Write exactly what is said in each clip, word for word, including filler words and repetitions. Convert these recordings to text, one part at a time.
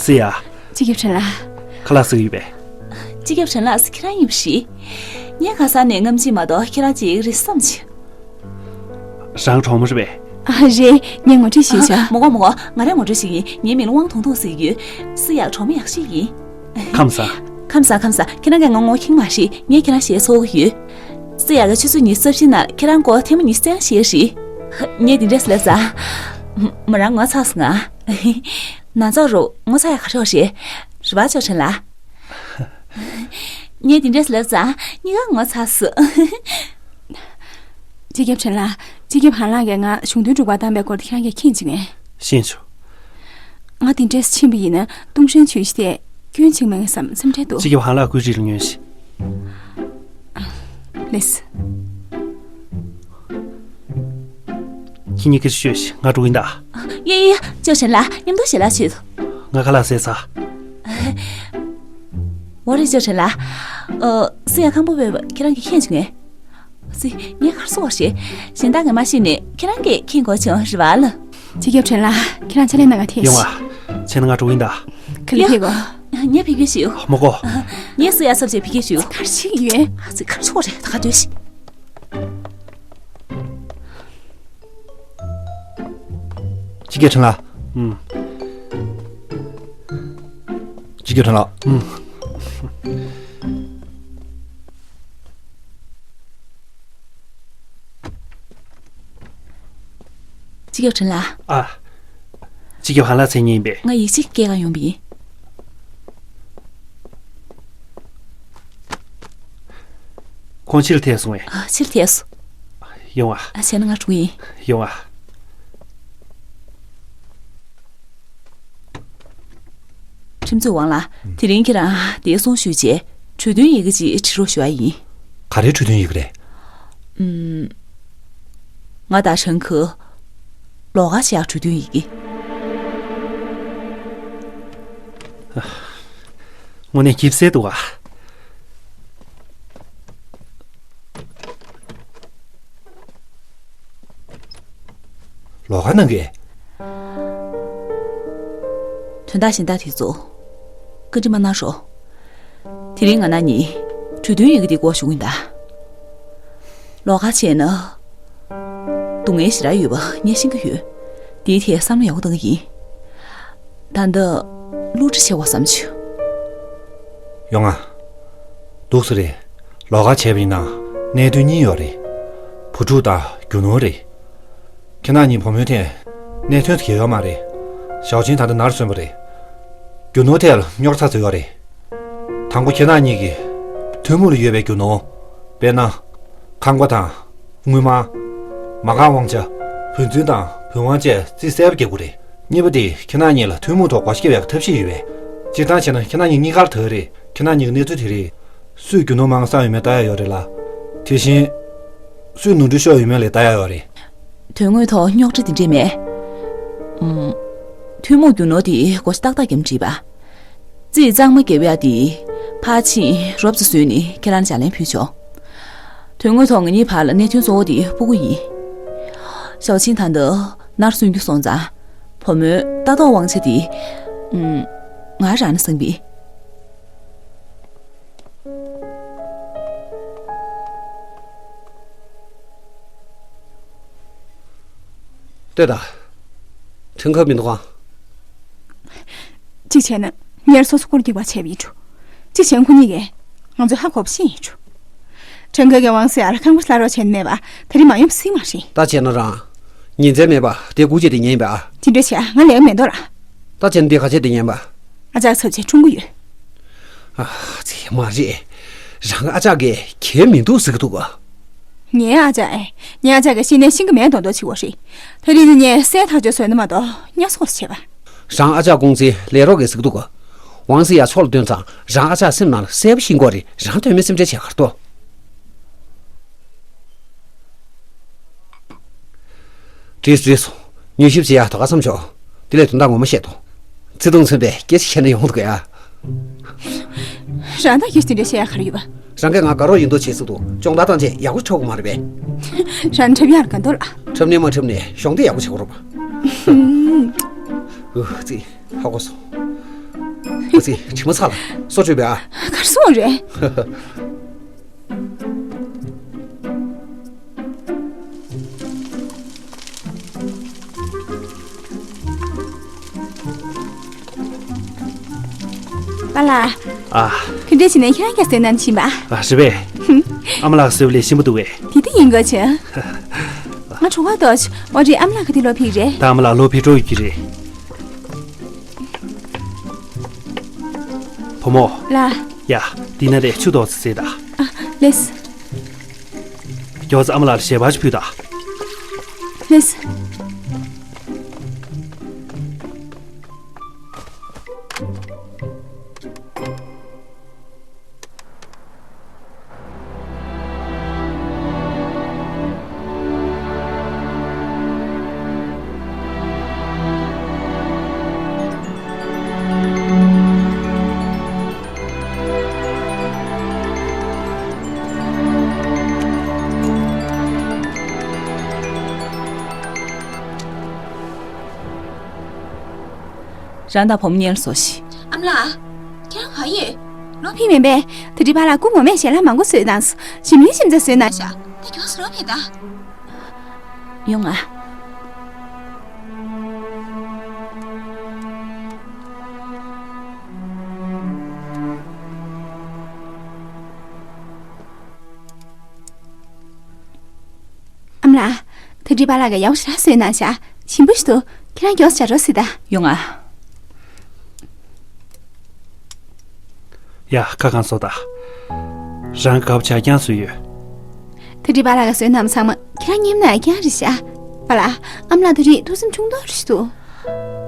སི་ཡ། སྤྱི་ཁྱབ་ཕྲན་ལགས། ཁ་ལག་ཟ་གི་ཡོད་པས། སྤྱི་ཁྱབ་ཕྲན་ལགས་ཁྱེད་རང་ཡིན་པ་རེད། ངས་ཁ་སང་ནས་རྔམ་བརྗིད་མ་གཏོགས་ཁྱེད་རང་ཅིག་རེད་བསམ་བྱུང་། རང་གྲོགས་མོ་རེད་པས། ཨ་རེད། ངས་ངོ་སྤྲོད་ཞུས་བྱུང་། མ་དགོས་མ་དགོས། ང་རང་ངོ་སྤྲོད་ཞུ་གི་ཡིན། ངའི་མིང་ལ་དབང་ཐུང་ཐུང་ཟེར་གྱི་ཡོད། སི་ཡ་གྲོགས་མོ་ཡག་ཤོས་ཡིན། ཁམས་བཟང་། ཁམས་བཟང་། ཁམས་བཟང་། ཁྱེད་རང་གིས་ང་ངོ་མཁྱེན་མ་ཤེས། ངས་ཁྱེད་རང་ཞེ་ཚོར་གྱི་ཡོད། སི་ཡ་གིས་ཆུ་ཚོད་ཉི་ཤུ་རྩ་བཞི་ནང་ཁྱེད་རང་སྐོར་ཐེངས་མ་ཉི་ཤུ་རྩ་ལྔ་བཤད་རེད། ངས་དེ་འདྲས་ལབ་ཙང་། མོ་རང་ངོ་ཚ་སོང་ང་། ན་ཚ་རུ་ངོ་ཚ་ཡག་ག་ཤོག་རེད། རེད་པ་ཅོ་ཁྲེན་ལགས། ངས་དེ་འདྲས་ལབ་ཙང་གཉིས་ཀ་ངོ་ཚ་སོང་། སྤྱི་ཁྱབ་ཁྲེན་ལགས། སྤྱི་ཁྱབ་ཧན་ལགས་ཀྱིས་ང་གཞུང་དོན་དྲུག་པ་བདམས་པའི་སྐོར་དེ་ཁྱེད་རང་གིས་མཁྱེན་བྱུང་ངས། ཤེས་བྱུང་། ང་དེ་འདྲས་ཕྱིན་པ་ཡིན་ན་ཏུང་ཧྲེང་ཆུས་ཞིག་དེ་སྐྱོན་བྱུང་མེད་བསམ་སེམས་ཁྲལ་འདུག་སྤྱི་ཁྱབ་ཧན་ལགས་སྐུ་ཚེ་རིང་ལོངས་ཤིག་ལེས། ཁྱེད་གཉིས་ཀ་ཤོད་ཤིག་ང་འགྲོ་གི་ཡིན་ད། ཡ་ཡ་ཡ། ཅོ་ཁྲེན་ལགས། མཉམ་དུ་ཞལ་ལག་མཆོད། ང་ཁ་ལག་ཟས་ཚར། འོ་རེད་ཅོ་ཁྲེན་ལགས། ཨ། སི་ཡ་ཁམ་བུ་བོད་པ་ཁྱེད་རང་གིས་མཁྱེན་བྱུང་ངས། སི། ངས་ག་རེ་ཟེར་དགོས་རེད། གཞན་དག་གིས་མ་ཤེས་ནས་ཁྱེད་རང་གིས་མཁྱེན་དགོས་བྱུང་རེད་པ་ལགས། སྤྱི་ཁྱབ་ཁྲེན་ལགས། ཁྱེད་རང་ཕྱག་ལས་གནང་ག་ཐད་ཤིག་ཡོང་ཨ། བྱས་ན་ང་འགྲོ་གི་ཡིན་ད། ག་ལེར་ཕེབས་དགོས། ངས་ཕེབས་ཀྱི་ཡོད། མ་དགོས། ངས་སི་ཡ་ཚབ་བྱས་ཕེབས་ཀྱི་ཡོད། ག་རེ་བྱེད་ཀྱི་ཡོད། ཨ་ཙི། ག་རེ་ཟེར་དགོས་རེད། ད་ག་སྡོད་ཤིག་སྤྱི་ཁྱབ་ཁྲེན་ལགས། ཨུམ། སྤྱི་ཁྱབ་ཁྲེན་ལགས། ཨུམ། སྤྱི་ཁྱབ་ཁྲེན་ལགས། ཨ། སྤྱི་ཁྱབ་ཧན་ལགས་མཚན་ཉིད་ཡིན་པས། ང་ཡིག་ཆ་སྐྱེལ་ག་ཡོང་བ་ཡིན། ཁོང་ཕྱིར་ཐལ་སོང་བས། ཨ། ཕྱིར་ཐལ་སོང་། ཡོང་ཨ། ཨ། བྱས་ན་ང་འགྲོ་གི་ཡིན། ཡོང་ཨ། ཁྲིམས་རྩོད་དབང་ལགས། དེ་རིང་ཁྱེད་རང་འདིར་སོང་ཞུས་རྗེས་གྲོས་མཐུན་ཡི་གེ་ཅིག་བྲིས་རོགས་ཞུ་བ་ཡིན། ག་རེའི་གྲོས་མཐུན་ཡི་གེ་རེད། ཨུམ། ང་དང་ཁྲང་ཁོ་ལོགས་ཀ་བྱེད་ཡག་གྲོས་མཐུན་ཡི་གེ། དངོས་གནས་སྐྱིད་སེ་འདུག་ག་ལོགས་ཀ་གནང་གི། དོན་དག་གཞན་དག་དེ་ཚོ་བཀའ་འདྲི་མ་གནང་རོགས། དེ་རིང་ང་རང་གཉིས་གྲོས་མཐུན་ཡི་གེ་འདི་སྐོར་ཞུ་གི་ཡིན་ད། ལོགས་ཀ་བྱས་ན། སྡུག་བསྔལ་ཞེ་དྲག་ཡོད་པ་ངས་ཤེས་ཀྱི་ཡོད། དེའི་ཐད་བསམ་བློ་ཡག་པོ་བཏང་གི་ཡིན། ད་ལྟ་བསླུ་བྲིད་བྱེད་དགོས་བསམ་བྱུང་། ཡོང་ང་། འདུག་སེ་རེད། ལོགས་ཀ་བྱས་པ་ཡིན་ན་གནད་དོན་གཉིས་ཡོད་རེད། བུ་ཕྲུག་དང་རྒྱུ་ནོར་རེད། ཁྱེད་རང་གཉིས་བུ་མོའི་ཐད་གནད་དོན་གང་ཡང་ཡོད་མ་རེད། ཞའོ་ཆིན་ད་ལྟ་ནར་སོན་པ་རེད། རྒྱུ་ནོར་ཐད་ལ་རྙོག་དྲ་ཚ་ཡོད་རེད། དང་པོ་ཁྱེད་རང་གཉིས་ཀྱིས་ཐུན་མོང་ལ་ཡོད་པའི་རྒྱུ་ནོར། དཔེར་ན། ཁང་པ་དང་། དངུལ་སྨར། མ་རྐང་དབང་ཆ། བུན་འཛིན་དང་བུན་དབང་བཅས་རྩིས་གསལ་པོ་རྒྱག་དགོས་རེད། གཉིས་པ་དེ་ཁྱེད་རང་གཉིས་ལ་ཐུན་མོང་ཐོག་གོ་སྐབས་ཡག་གི་ཐབས་ཤེས་ཡོད་པས། སྤྱིར་བཏང་བྱས་ན་ཁྱེད་རང་གཉིས་གཉིས་ཀར་དགའ་རེད། ཁྱེད་རང་གཉིས་ཀྱི་གནས་ཚུལ་དེ་རེད། སུས་རྒྱུ་ནོར་མང་བསགས་ཡོད་མེད་ལྟ་ཡག་ཡོད་རེད་ལ། དེ་བཞིན། སུས་ནོར་འཁྲུལ་ཤོར་ཡོད་མེད་ལ་ལྟ་ཡག་ཡོད་རེད། དོན་དངོས་ཐོག་རྙོག་དྲ་དེ་འདྲས་མེད། ཨུམ། ཐུན་མོང་རྒྱུ་ནོར་དེ་བགོ་བཤའ་ཏག་ཏག་བརྒྱབ་བྲིས་པ། རྩིས་གཙང་མ་བརྒྱབ་ཡག་དེ་ཕར་ཕྱིན་རོབ་ཙམ་བཟོས་ནས་ཁྱེད་རང་ལ་ལྗགས་ལན་ཕུལ་ཆོག་དོན་དངོས་ཐོག་ང་གཉིས་བར་ལ་གནད་དོན་གཙོ་བོ་དེ་སྤུ་གུ་ཡིན། ཞའོ་ཆིན་ད་ལྟ་ནར་སོན་རྒྱུ་སོང་ཙང་། བུ་མོའི་ལྟ་རྟོག་དབང་ཆ་དེ། ཨུམ། ང་རང་ནས་བསམ་པས། ལྟོས་དང་། ཁྲིན་ཁོ་མི་འདུག་གམ། གཅིག་བྱས་ན་ངས་སོ་སོ་སྐོར་རྒྱུག་པ་བྱས་པ་ཡིན་འགྲོ། གཅིག་བྱས་ན་ཁོ་གཉིས་ཀས་ང་ཚོ་ཧ་གོ་བ་ཤེས་ཡིན་འགྲོ། ཁྲིན་ཁོ་གིས་ཝང་སི་ཡར་ཁང་པ་གླ་རོགས་བྱས་ནས་མེད་པ་དེ་རིང་མ་ཡོང་སྲིད་མ་རེད། ད་བྱས་ན་རང་། ཉིན་མཚན་མེད་པ་དེ་སྒུག་བྱས་བསྡད་ཉན་པ། དེ་འདྲ་བྱས་ང་ལས་ཀ་མེད་མདོག་ལ། ད་བྱས་ན་འདི་ག་བྱས་བསྡད་ཉན་པ། ཨ་ཅག་ཚབ་བྱས་འཁྲུངས་ཀྱི་ཡོད། ཨ་ཙི་མ་རེད། རང་ཨ་ཅག་གིས་གལ་མི་འདུག་ཟེར་གྱི་འདུག་ག་ངའི་ཨ་ཅག་ཨེ། ངའི་ཨ་ཅག་གིས་གཞི་ནས་ཤེས་ཀྱི་མེད་མདོག་མདོག་བྱེད་ཀྱི་ཡོད་རེད། དེ་རིང་ནི་ངས་གསལ་ཐག་ཆོད་བཟོས་ན་མ་གཏོགས་ཉ་སོགས་བྱེད་པ། རང་ཨ་ཅག་ཀུང་སིའི་ལས་རོགས་ཀྱིས་ཟེར་གྱི་འདུག་ག་ཝང་སི་ཡ་ཕྱོགས་ལ་བཏོན་ཙང་རང་ཨ་ཅག་སེམས་ནང་ལ་གསལ་པོ་ཤེས་ཀྱི་ཡོད་རེད། རང་དོན་མེད་སེམས་ཁྲལ་བྱས་ག་རེ་འདུག་བྲིས་སོང་བྲིས་སོང་། མྱུལ་ཞིབ་བྱེད་ཡག་ད་ག་བསམ་ཆོག་དེ་ལས་དོན་དག་ངོ་མ་བཤད་དོ། ཚིག་ཐུང་མཚོན་པས་སྐད་ཆ་བཤད་ན་ཡོང་འདུག་ཡ། རང་ད་སྐད་ཆ་དེ་འདྲ་བཤད་ཡག་ག་རེ་ཡོད་པ། རང་གིས་ང་དགའ་རོགས་ཡིན་མདོག་བྱེད་སྲིད་དོ། སྦྱོང་བརྡར་བཏང་བྱས་ཡག་པོ་འཁྲབ་དགོས་མ་རེད་པས། རང་འཁྲབ་ཡག་དགའ་མདོག་ལ། འཁྲབ་ནས་མ་འཁྲབ་ནས་གཞོགས་འདེགས་ཡག་པོ་བྱེད་དགོས་རེད་པ། ཨུ་ཙི། ཧ་གོ་སོང་། ཨ་ཙི། དྲི་མ་ཚ་ལ། སོ་བཅོས་པས་ཨ། གར་སོང་རེད། པཱ་ལགས། ཨ། དེ་འདྲ་བྱས་ནས་ཁྱེད་རང་སྐྱ་བཟོས་གནང་བཞིན་པ། ཨ། རེད་པས། ཨ་མ་ལགས་བཟོས་པ་ལས་ཞིམ་པོ་འདུག་པས། དེ་འདྲ་ཡིན་དགོས་ཆེ། ང་གྲོད་ཁོག་ལྟོགས་བྱུང་། ཨོ་རེད། ཨ་མ་ལགས་ག་དུས་ལོག་ཕེབས་རེད། ད་ཨ་མ་ལགས་ལོག་ཕེབས་འགྲོ་ཡོད་ཀྱི་རེད། བུ་མོ། ལགས། ཡ། འདི་ན་རེ་ཆུ་ཏོག་ཙམ་བཟས་དང་། ཨ། ལེས། མགྱོགས་ཙམ་ཨ་མ་ལགས་ལ་ཞལ་པར་ཅིག་ཕུལ་དང་། ལེས། རང་དང་བུ་མོ་གཉེན་ལ་སོ་ཞིག་ཨ་མ་ལགས། ཁྱེད་རང་ག་ཡོད། ལོག་ཕེབས་མིན་པས། ད་རེས་པཱ་ལགས་སྐུ་ངོ་མས་ཞལ་ལག་མང་པོ་བཟོས་གནང་སོང་། ཞིམ་ནི་ཞིམ་ཚ་བཟོས་གནང་ཤག་ད་མགྱོགས་སེ་ལོག་ཕེབས་དང་། ཡོང་ང་། ཨ་མ་ལགས། ད་རེས་པཱ་ལགས་ཀྱིས་ཡག་པོ་ཞེ་དྲག་བཟོས་གནང་ཤག་ཞིམ་པོ་ཞིག་འདུག་ཁྱེད་རང་མགྱོགས་སེ་ཇ་རོ་བཟས་དང་། ཡོང་ང་། ཡ། ཁ་གང་བཟོ་དང་། རང་ག་བ་ཆ་རྐྱང་བཟོས་ཡོད། ད་རེས་པཱ་ལགས་ཀྱིས་བཟོས་གནང་བ་ཚང་མ་ཁྱེད་རང་མཉམ་ན་རྐྱང་རེད་ཤག་པཱ་ལགས། ཨ་མ་ལགས་ད་རེས་ཐུགས་སེམས་ཆུང་དོགས་རེད་ཤག་འདུག་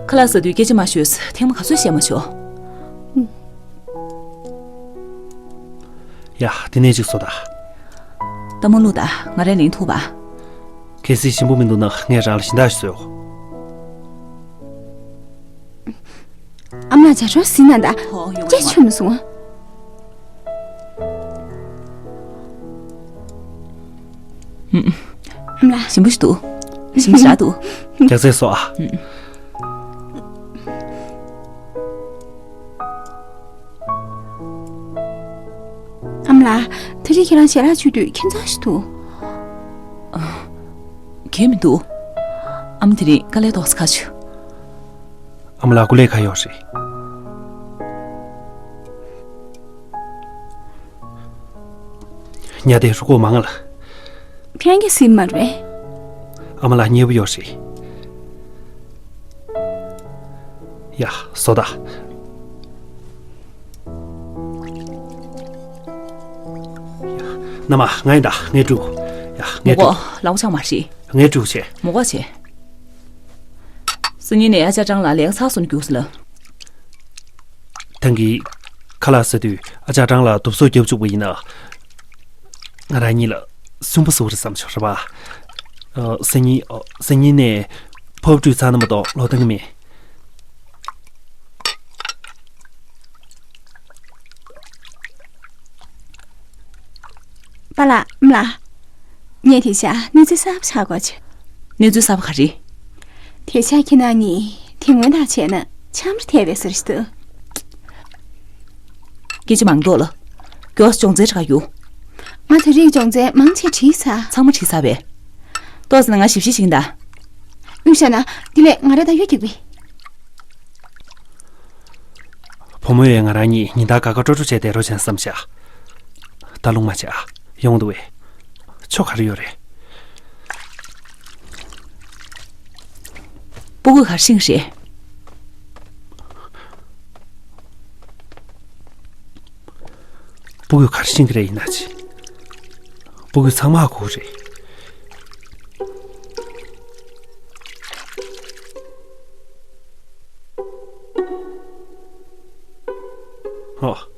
ཁ་ལག་ཟ་དུས་སྐད་ཆ་མ་ཤོད། ཐེངས་མ་ག་ཚོད་བཤད་མ་ཤོད། ཡ། དེ་ནས་ཅིག་བཟོ་དང་། སྟབས་མ་བདེ་ད། ང་རས་ལེན་ཐུབ་པ། གལ་སྲིད་ཞིམ་པོ་མི་འདུག་ན་ངས་རང་ལ་གཞན་དག་ཞིག་བཟོས་ཡོད། ཨ་མ་ལགས་ཇ་རོ་བཟས་གནང་དང་། ཧོ། ཡོང་། ཅི་ཆུ་མི་སོང་། ཨ་མ་ལགས། ཞིམ་པོ་ཞིག་འདུག་ཞིམ་པོ་ཞེ་དྲག་འདུག་རྒྱགས་ཚད་བཟོ་ཨ། ཨ་མ་ལགས། ད་རེས་ཁྱེད་རང་ཞལ་ལག་མཆོད་དུས་ཁྱད་མཚར་ཞིག་འདུག་གང་ཡང་མི་འདུག་ཨ་མ་དེ་རིང་དཀའ་ལས་ཏོག་ཙམ་ཁག་བྱུང་། ཨ་མ་ལགས་སྐུ་ལས་ཁག་ཡོད་རེད། ཉལ་བསྡད་རུ་ཀོ་མང་ལ། ཁྱེད་རང་གིས་ཟིན་མ་རེད། ཨ་མ་ལགས་མཉེས་པོ་ཡོད་རེད། ཡ། བཟོ་དང་། ཡ། མནའ་མ་ང་ཡིན་ད། ངས་བཀྲུ། ཡ། ངས་མོ་གོ་བཀྲུ། ལའོ་ཆང་མ་རེད། ངས་བཀྲུ་བྱས། མོ་གོ་བྱས། སང་ཉིན་ནས་ཨ་ཅག་ཀྲང་ལགས་ལས་ཀ་ཚར་སོང་ན་རྒྱུགས་ཟེར་ལབ། ཐང་གིས་ཁ་ལག་ཟ་དུས་ཨ་ཅག་ཀྲང་ལགས་དུབ་སོ་བརྒྱབ་བཅུག་པ་ཡིན་ན། ང་རང་གཉིས་ལ་སུན་པོ་བཟོ་གི་རེད་བསམ་བྱུང་རེད་པ། ཨ། སང་ཉིན། ཨ། སང་ཉིན་ནས་ཕབ་བཀྲུས་ཚར་ན་མ་གཏོགས་ལོག་བཏང་གི་མེད། པཱ་ལགས། ཨ་མ་ལགས། ངས་དེ་ཤ་གནས་ཚུལ་གསར་པ་ཆགས་དགོས་ཆེ། གནས་ཚུལ་གསར་པ་ག་རེ། དེ་ཤ་ཁྱེད་རང་གཉིས་དེ་སྔོན་དང་བྱས་ན་འཆམ་རེ་ཐེབས་པའི་ཟེར་ཞིག་འདུག་སྐད་ཆ་མང་དོག་ལ། མགྱོགས་སུ་སྦྱོང་ཚན་རག་རྒྱུ། ང་དེ་རིང་སྦྱོང་ཚན་མང་ཆེ་བྲིས་ཚར། ཚང་མ་བྲིས་ཚར་བས། ཏོག་ཙམ་ང་ཞིབ་བཤེར་བྱེད་ཀྱིན་གདའ། ཡོང་ཤག་ན། དེ་ལས་ང་རེ་ད་ཡོད་ཀྱི་བི། བུ་མོ་ཡིས་ང་རང་གཉིས་ཉིན་ལྟར་དགའ་དགའ་སྤྲོ་སྤྲོ་བྱས་བསྡད་རོགས་བྱས་བསམ་ཤག་ད་རུང་མ་བྱེད་ཨ། ཡོང་འདུག་བས། ཆོ་ག་རེ་ཡོད་རེད། སྤུ་གུས་ག་རེ་ཤེས་ཀྱི་རེད། སྤུ་གུས་ག་རེ་ཤེས་ཀྱི་རེད་ཡིན་ན་ཅི། སྤུ་གུས་ཚང་མ་ཧ་གོ་གི་རེད། ཨོ།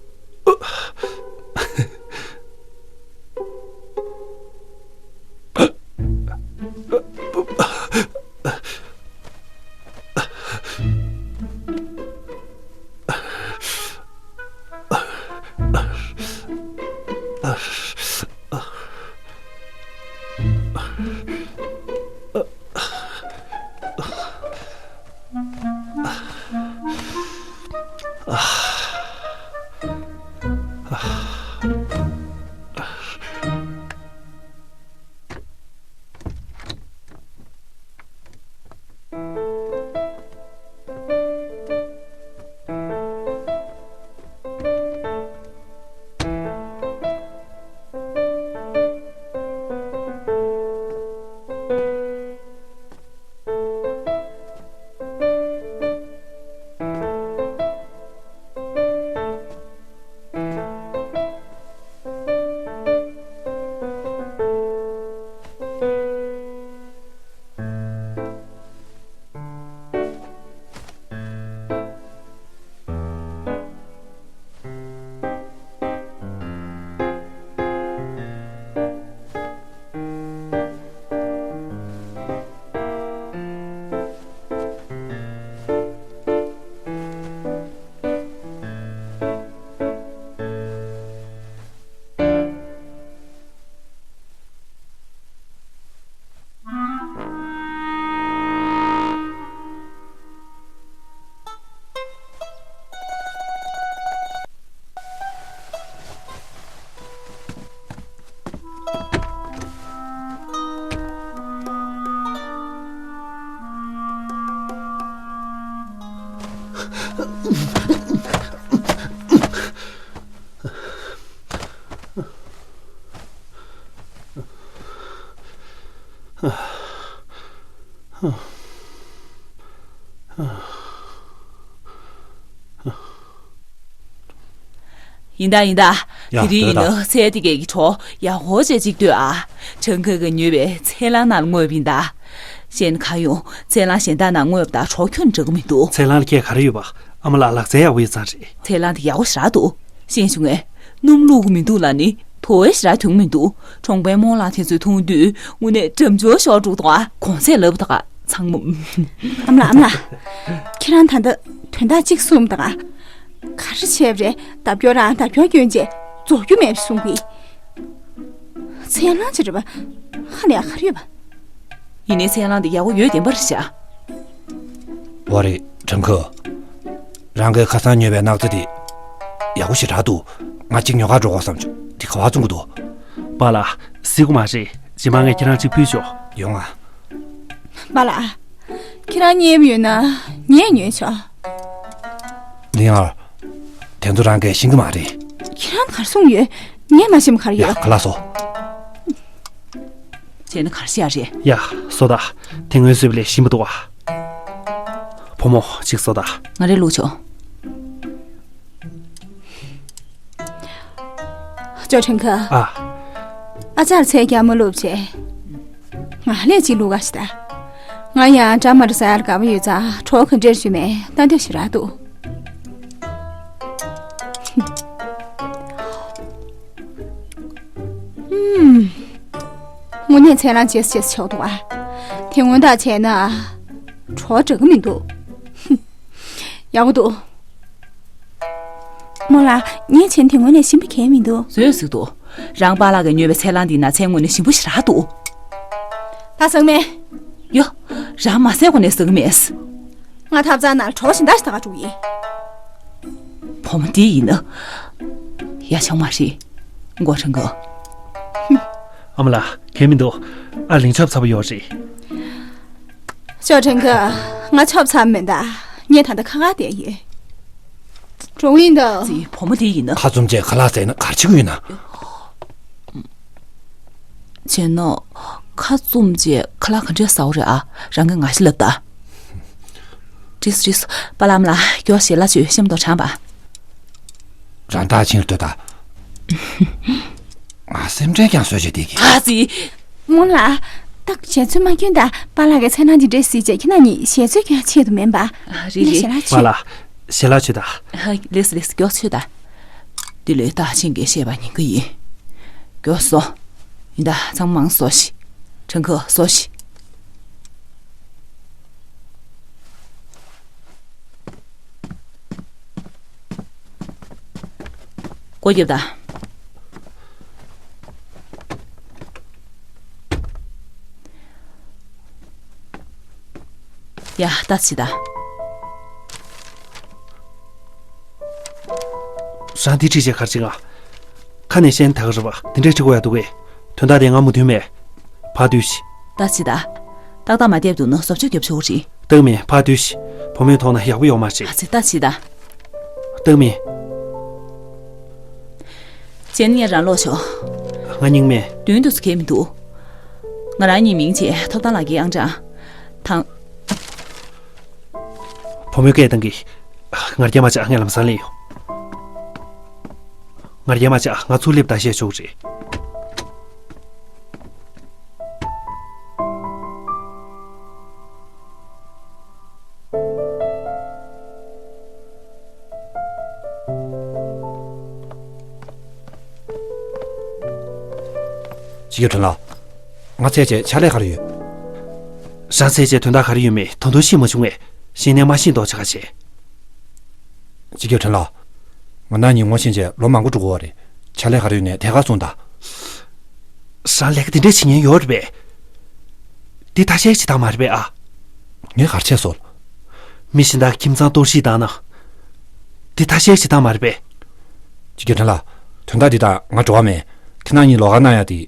ཡིན་ད་ཡིན་ད། ཡ། དེ་རིང་ཡིན་ན་ད་ཚལ་དེ་གའི་གི་གྲོགས་ཡག་པོ་བྱས་ཅིག་ལྟོས་ཨ། ཁྲང་ཁ་གིས་ཉོས་པའི་ཚལ་སླང་ནང་ལ་བརྔོས་པ་ཡིན་ད། གཞན་ག་ཡོང་ཚལ་སླང་གཞན་དག་ནང་བརྔོས་པ་དང་གྲོགས་ཁྱོན་ནས་འདྲ་གི་མི་འདུག་ཚལ་སླང་ལ་ཁྱད་ག་རེ་ཡོད་པ། ཨ་མ་ལགས་ལག་རྩལ་ཡག་པོ་ཡོད་ཙང་རེད། ཚལ་སླང་དེ་ཡག་པོ་ཞེ་དྲག་འདུག་ཤེས་བྱུང་ངས། སྣུམ་བླུགས་ཀྱི་མི་འདུག་ལབ་ནི་དོ་བའི་ཞེ་དྲག་དོན་གྱི་མི་འདུག་གྲོང་པའི་རྨོ་ལགས་དེ་ཚོས་འཐུང་དུས་དངོས་གནས་འགྲམ་ཆུ་ཤོར་འགྲོ་གི་འདུག་ཨ། གོང་ཚད་ལབ་དག་ཚང་མ། ཨ་མ་ལགས། ཨ་མ་ལགས། ཁྱེད་རང་ད་ལྟ་དོན་དག་གཅིག་གསུངས་དང་། ག་རེ་བྱས་པ་རེད། ལྡབ་སྐྱོར་རང་ལྡབ་སྐྱོར་སྐྱོན་བྱས་རྫོགས་རྒྱུ་མེད་པ་གསུང་གི། ཚལ་སླང་ཅིག་རེད་པ། ཧ་ལས་ཡག་ག་རེ་ཡོད་པ། ཡིན་ནའི་ཚལ་སླང་འདི་ཡག་པོ་ཡོད་བདེན་པ་རེད་ཤག་འོ་རེད། ཁྲང་ཁ། རང་གིས་ཁ་སང་ཉོས་པའི་སྣག་ཚ་དེ་ཡག་པོ་ཞེ་དྲག་འདུག་ང་གཅིག་ཉོ་གར་འགྲོ་དགོས་བསམ་བྱུང་། དེ་ག་པར་བཙོང་གི་འདུག་པཱ་ལགས། སྲིད་གོ་མ་རེད། རྗེས་མ་ངས་ཁྱེད་རང་གཅིག་ཕུལ་ཆོག་ཡོང་ང་། པཱ་ལགས། ཁྱེད་རང་རྙེད་པ་ཡོད་ན་ངས་ཉོས་ཆོག་ལིང་ཨར། དེ་ཚོ་རང་གིས་ཤེས་ཀྱི་མ་རེད། ཁྱེད་རང་གར་སོང་ཡོད། ངས་མ་ཤེས་པ་ག་རེ་ཡ་ཡོད། ཁ་ལག་བཟོ། བྱས་ན་གར་ཤི་ཡ་རེད། ཡ། བཟོ་ད། དེ་སྔོན་བཟོས་པ་ལས་ཞིམ་པོ་འདུག་ཨ། བུ་མོ་གཅིག་བཟོ་ད། ང་རས་བླུགས་ཆོག་ཅོ་ཁྲེང་ཁ། ཨ། ཨ་ཅག་ཚལ་རྒྱ་མ་བླུགས་བྱས། ང་ལས་གཅིག་བླུགས་ག་ཤི་ད། ང་ཡང་འདྲ་མ་འདྲ་ཟ་ཡར་དགའ་པོ་ཡོད་ཙང་གྲོགས་ག་འདྲེར་ཞུ་མེད་ལྟ་འདོད་ཞིག་རག་འདུག་ཧུམ། དངོས་གནས་ཚལ་སླང་ཇེ་སི་ཇེ་སི་ཆགས་འདུག་ཨ། དེ་སྔོན་དག་བྱས་ན། གྲོགས་འདྲ་གི་མི་འདུག་ཡག་པོ་འདུག་རྨོ་ལགས། ངས་བྱས་ན་དེ་དངོས་གནས་ཞིམ་པོ་གང་ཡང་མི་འདུག་བཟོས་ཟིག་འདུག་རང་པཱ་ལགས་ཀྱིས་ཉོས་པའི་ཚལ་སླང་འདི་ན་ཚལ་དངོས་གནས་ཞིམ་པོ་ཞེ་དྲག་འདུག་ད་ཟང་མེད། ཡོ། རང་མ་ཟས་གོང་ནས་ཟ་གི་མེད། ང་ཐབ་ཚང་ནང་གྲོགས་གཞན་དག་ཞིག་ད་ག་འགྲོ་གི་ཡིན། བུ་མོ་འདི་ཡིན་ན། ཡ་ཆང་མ་རེད། མགོ་ཁྲང་གི། ཨ་མ་ལགས། གང་ཡང་མི་འདུག་ཨ་ལིང་ཆོབ་ཚ་པོ་ཡོད་རེད། ཅོ་ཁྲང་གི། ང་ཆོབ་ཚ་པོ་མིན་ད། ངས་ད་ལྟ་ཁ་ཁ་བསྡད་ཡོད། འགྲོ་གི་ཡིན་ད། ཙི། བུ་མོ་འདི་ཡིན་ན། ཁ་བཙུམས་བྱས་ཁ་ལག་ཟས་ན་ག་རེ་བྱེད་ཀྱི་ཡོད་ན། བྱས་ན། ཁ་བཙུམས་བྱས་ཁ་ལག་ག་འདྲས་ཟ་འོ་རེད་ཨ། རང་གིས་ང་ཤི་ལབ་ད། ཏྲིས་ཏྲིས། པཱ་ལགས་ཨ་མ་ལགས། མགྱོགས་ཞལ་ལག་མཆོད། ཤམ་ཐབས་དྲངས་པ། རང་ཐག་ཆིང་ལ་སྡོད་ད། ང་སེམས་ཁྲལ་ཀྱང་བཟོས་བྱས་བསྡད་ཀྱི། ཨ་ཙི། རྨོ་ལགས། ད་ཞལ་ཚོད་མ་སྐྱོན་ད། པཱ་ལགས་ཀྱིས་ཚལ་སླང་ཅིག་འདྲེས་སྲིད་ཅེས་ཁྱེད་རྣམ་གཉིས་ཞལ་ཚོད་ཀྱང་ཆེད་དུ་མིན་པ། རེད་རེད། ཞལ་ལག་མཆོད། པཱ་ལགས། ཞལ་ལག་མཆོད་ད། ལེགས་ལེགས། མགྱོགས་མཆོད་ད། འདི་ལོའི་རྟགས་ཆེན་གྱི་བཤད་པ་ཉན་གྱི་ཡིན། མགྱོགས་སོང་། ཡིན་ད། ཚང་མ་མང་སོང་ཞིག་ཁྲང་ཁ་སོང་ཞིག་སྒོ་རྒྱབ་དང་། ཡ། ལྟ་ཅི་ད། རང་འདི་ཁྲིད་བྱས་ག་རེ་བྱེད་ག་ཁ་ནས་བཤད་ན་ད་ག་རེད་པ། འདི་འདྲས་ཁྲིད་དགོས་ཡ་འདུག་གས། དོན་དག་དེ་ང་མོས་མཐུན་མེད། ཕར་སྡོད་ཤིག་ལྟ་ཅི་ད། ཏག་ཏག་མ་བསྡད་འདུག་ན་བཟོ་བཅོས་རྒྱབ་ཆོག་རེད། སྟག་མི། ཕར་སྡོད་ཤིག་བུ་མོའི་ཐོག་ན་ཡག་པོ་ཡོད་མ་རེད། ཨ་ཙི། ལྟ་ཅི་ད། སྟག་མི། བྱས་ན་ངས་རང་ལོག་ཆོག་ང་སྙིང་མེད། མདུན་དུ་སུ་གས་མི་འདུག་ང་རང་གཉིས་མིང་བྱས་ཐོབ་ཐང་ལག་འཁྱེར་ཨང་གྲངས་དང་། བུ་མོའི་སྐད་བཏང་གི། ང་རྒྱལ་མ་ཆགས། ངས་ལམ་སང་སླེབས་ཡོང་། ང་རྒྱལ་མ་ཆགས། ང་ཚུར་སླེབས་ད་བཤད་ཆོག་རེད། སྤྱི་ཁྱབ་ཁྲིན་ལགས། ང་ཚད་བྱས་ཕྱག་ལས་ག་རེ་ཡོད། རང་ཚད་བྱས་དོན་དག་ག་རེ་ཡོད་མེད་ད་དུང་ཤེས་མ་བྱུང་བས། ཤེས་ནས་མ་ཤེས་མདོག་བྱེད་ག་བྱེད། སྤྱི་ཁྱབ་ཁྲིན་ལགས། ང་རང་གཉིས་ངོ་ཤེས་བྱས་ལོ་མང་པོ་འགྲོ་གི་ཡོད་རེད། ཕྱག་ལས་ག་རེ་ཡོད་ནས་དེ་ག་གསུངས་དང་། རང་ལས་ཀ་དེ་འདྲས་བྱེད་མཁན་ཡོད་རེད་པས། འདི་ཐ་ཤལ་བྱེད་སྟངས་མ་རེད་པས་ཨ། ངས་ག་རེ་བྱས་སོང་། མི་གཞན་དག་ཁྱིམ་ཚང་གཏོར་བཤིག་བཏང་ན། འདི་ཐ་ཤལ་བྱེད་སྟངས་མ་རེད་པས། སྤྱི་ཁྱབ་ཁྲིན་ལགས། དོན་དག་འདི་དང་ང་འབྲེལ་བ་མེད། ཁྱེད་རང་གཉིས་ལོགས་ཀ་གནང་ཡ་དེ།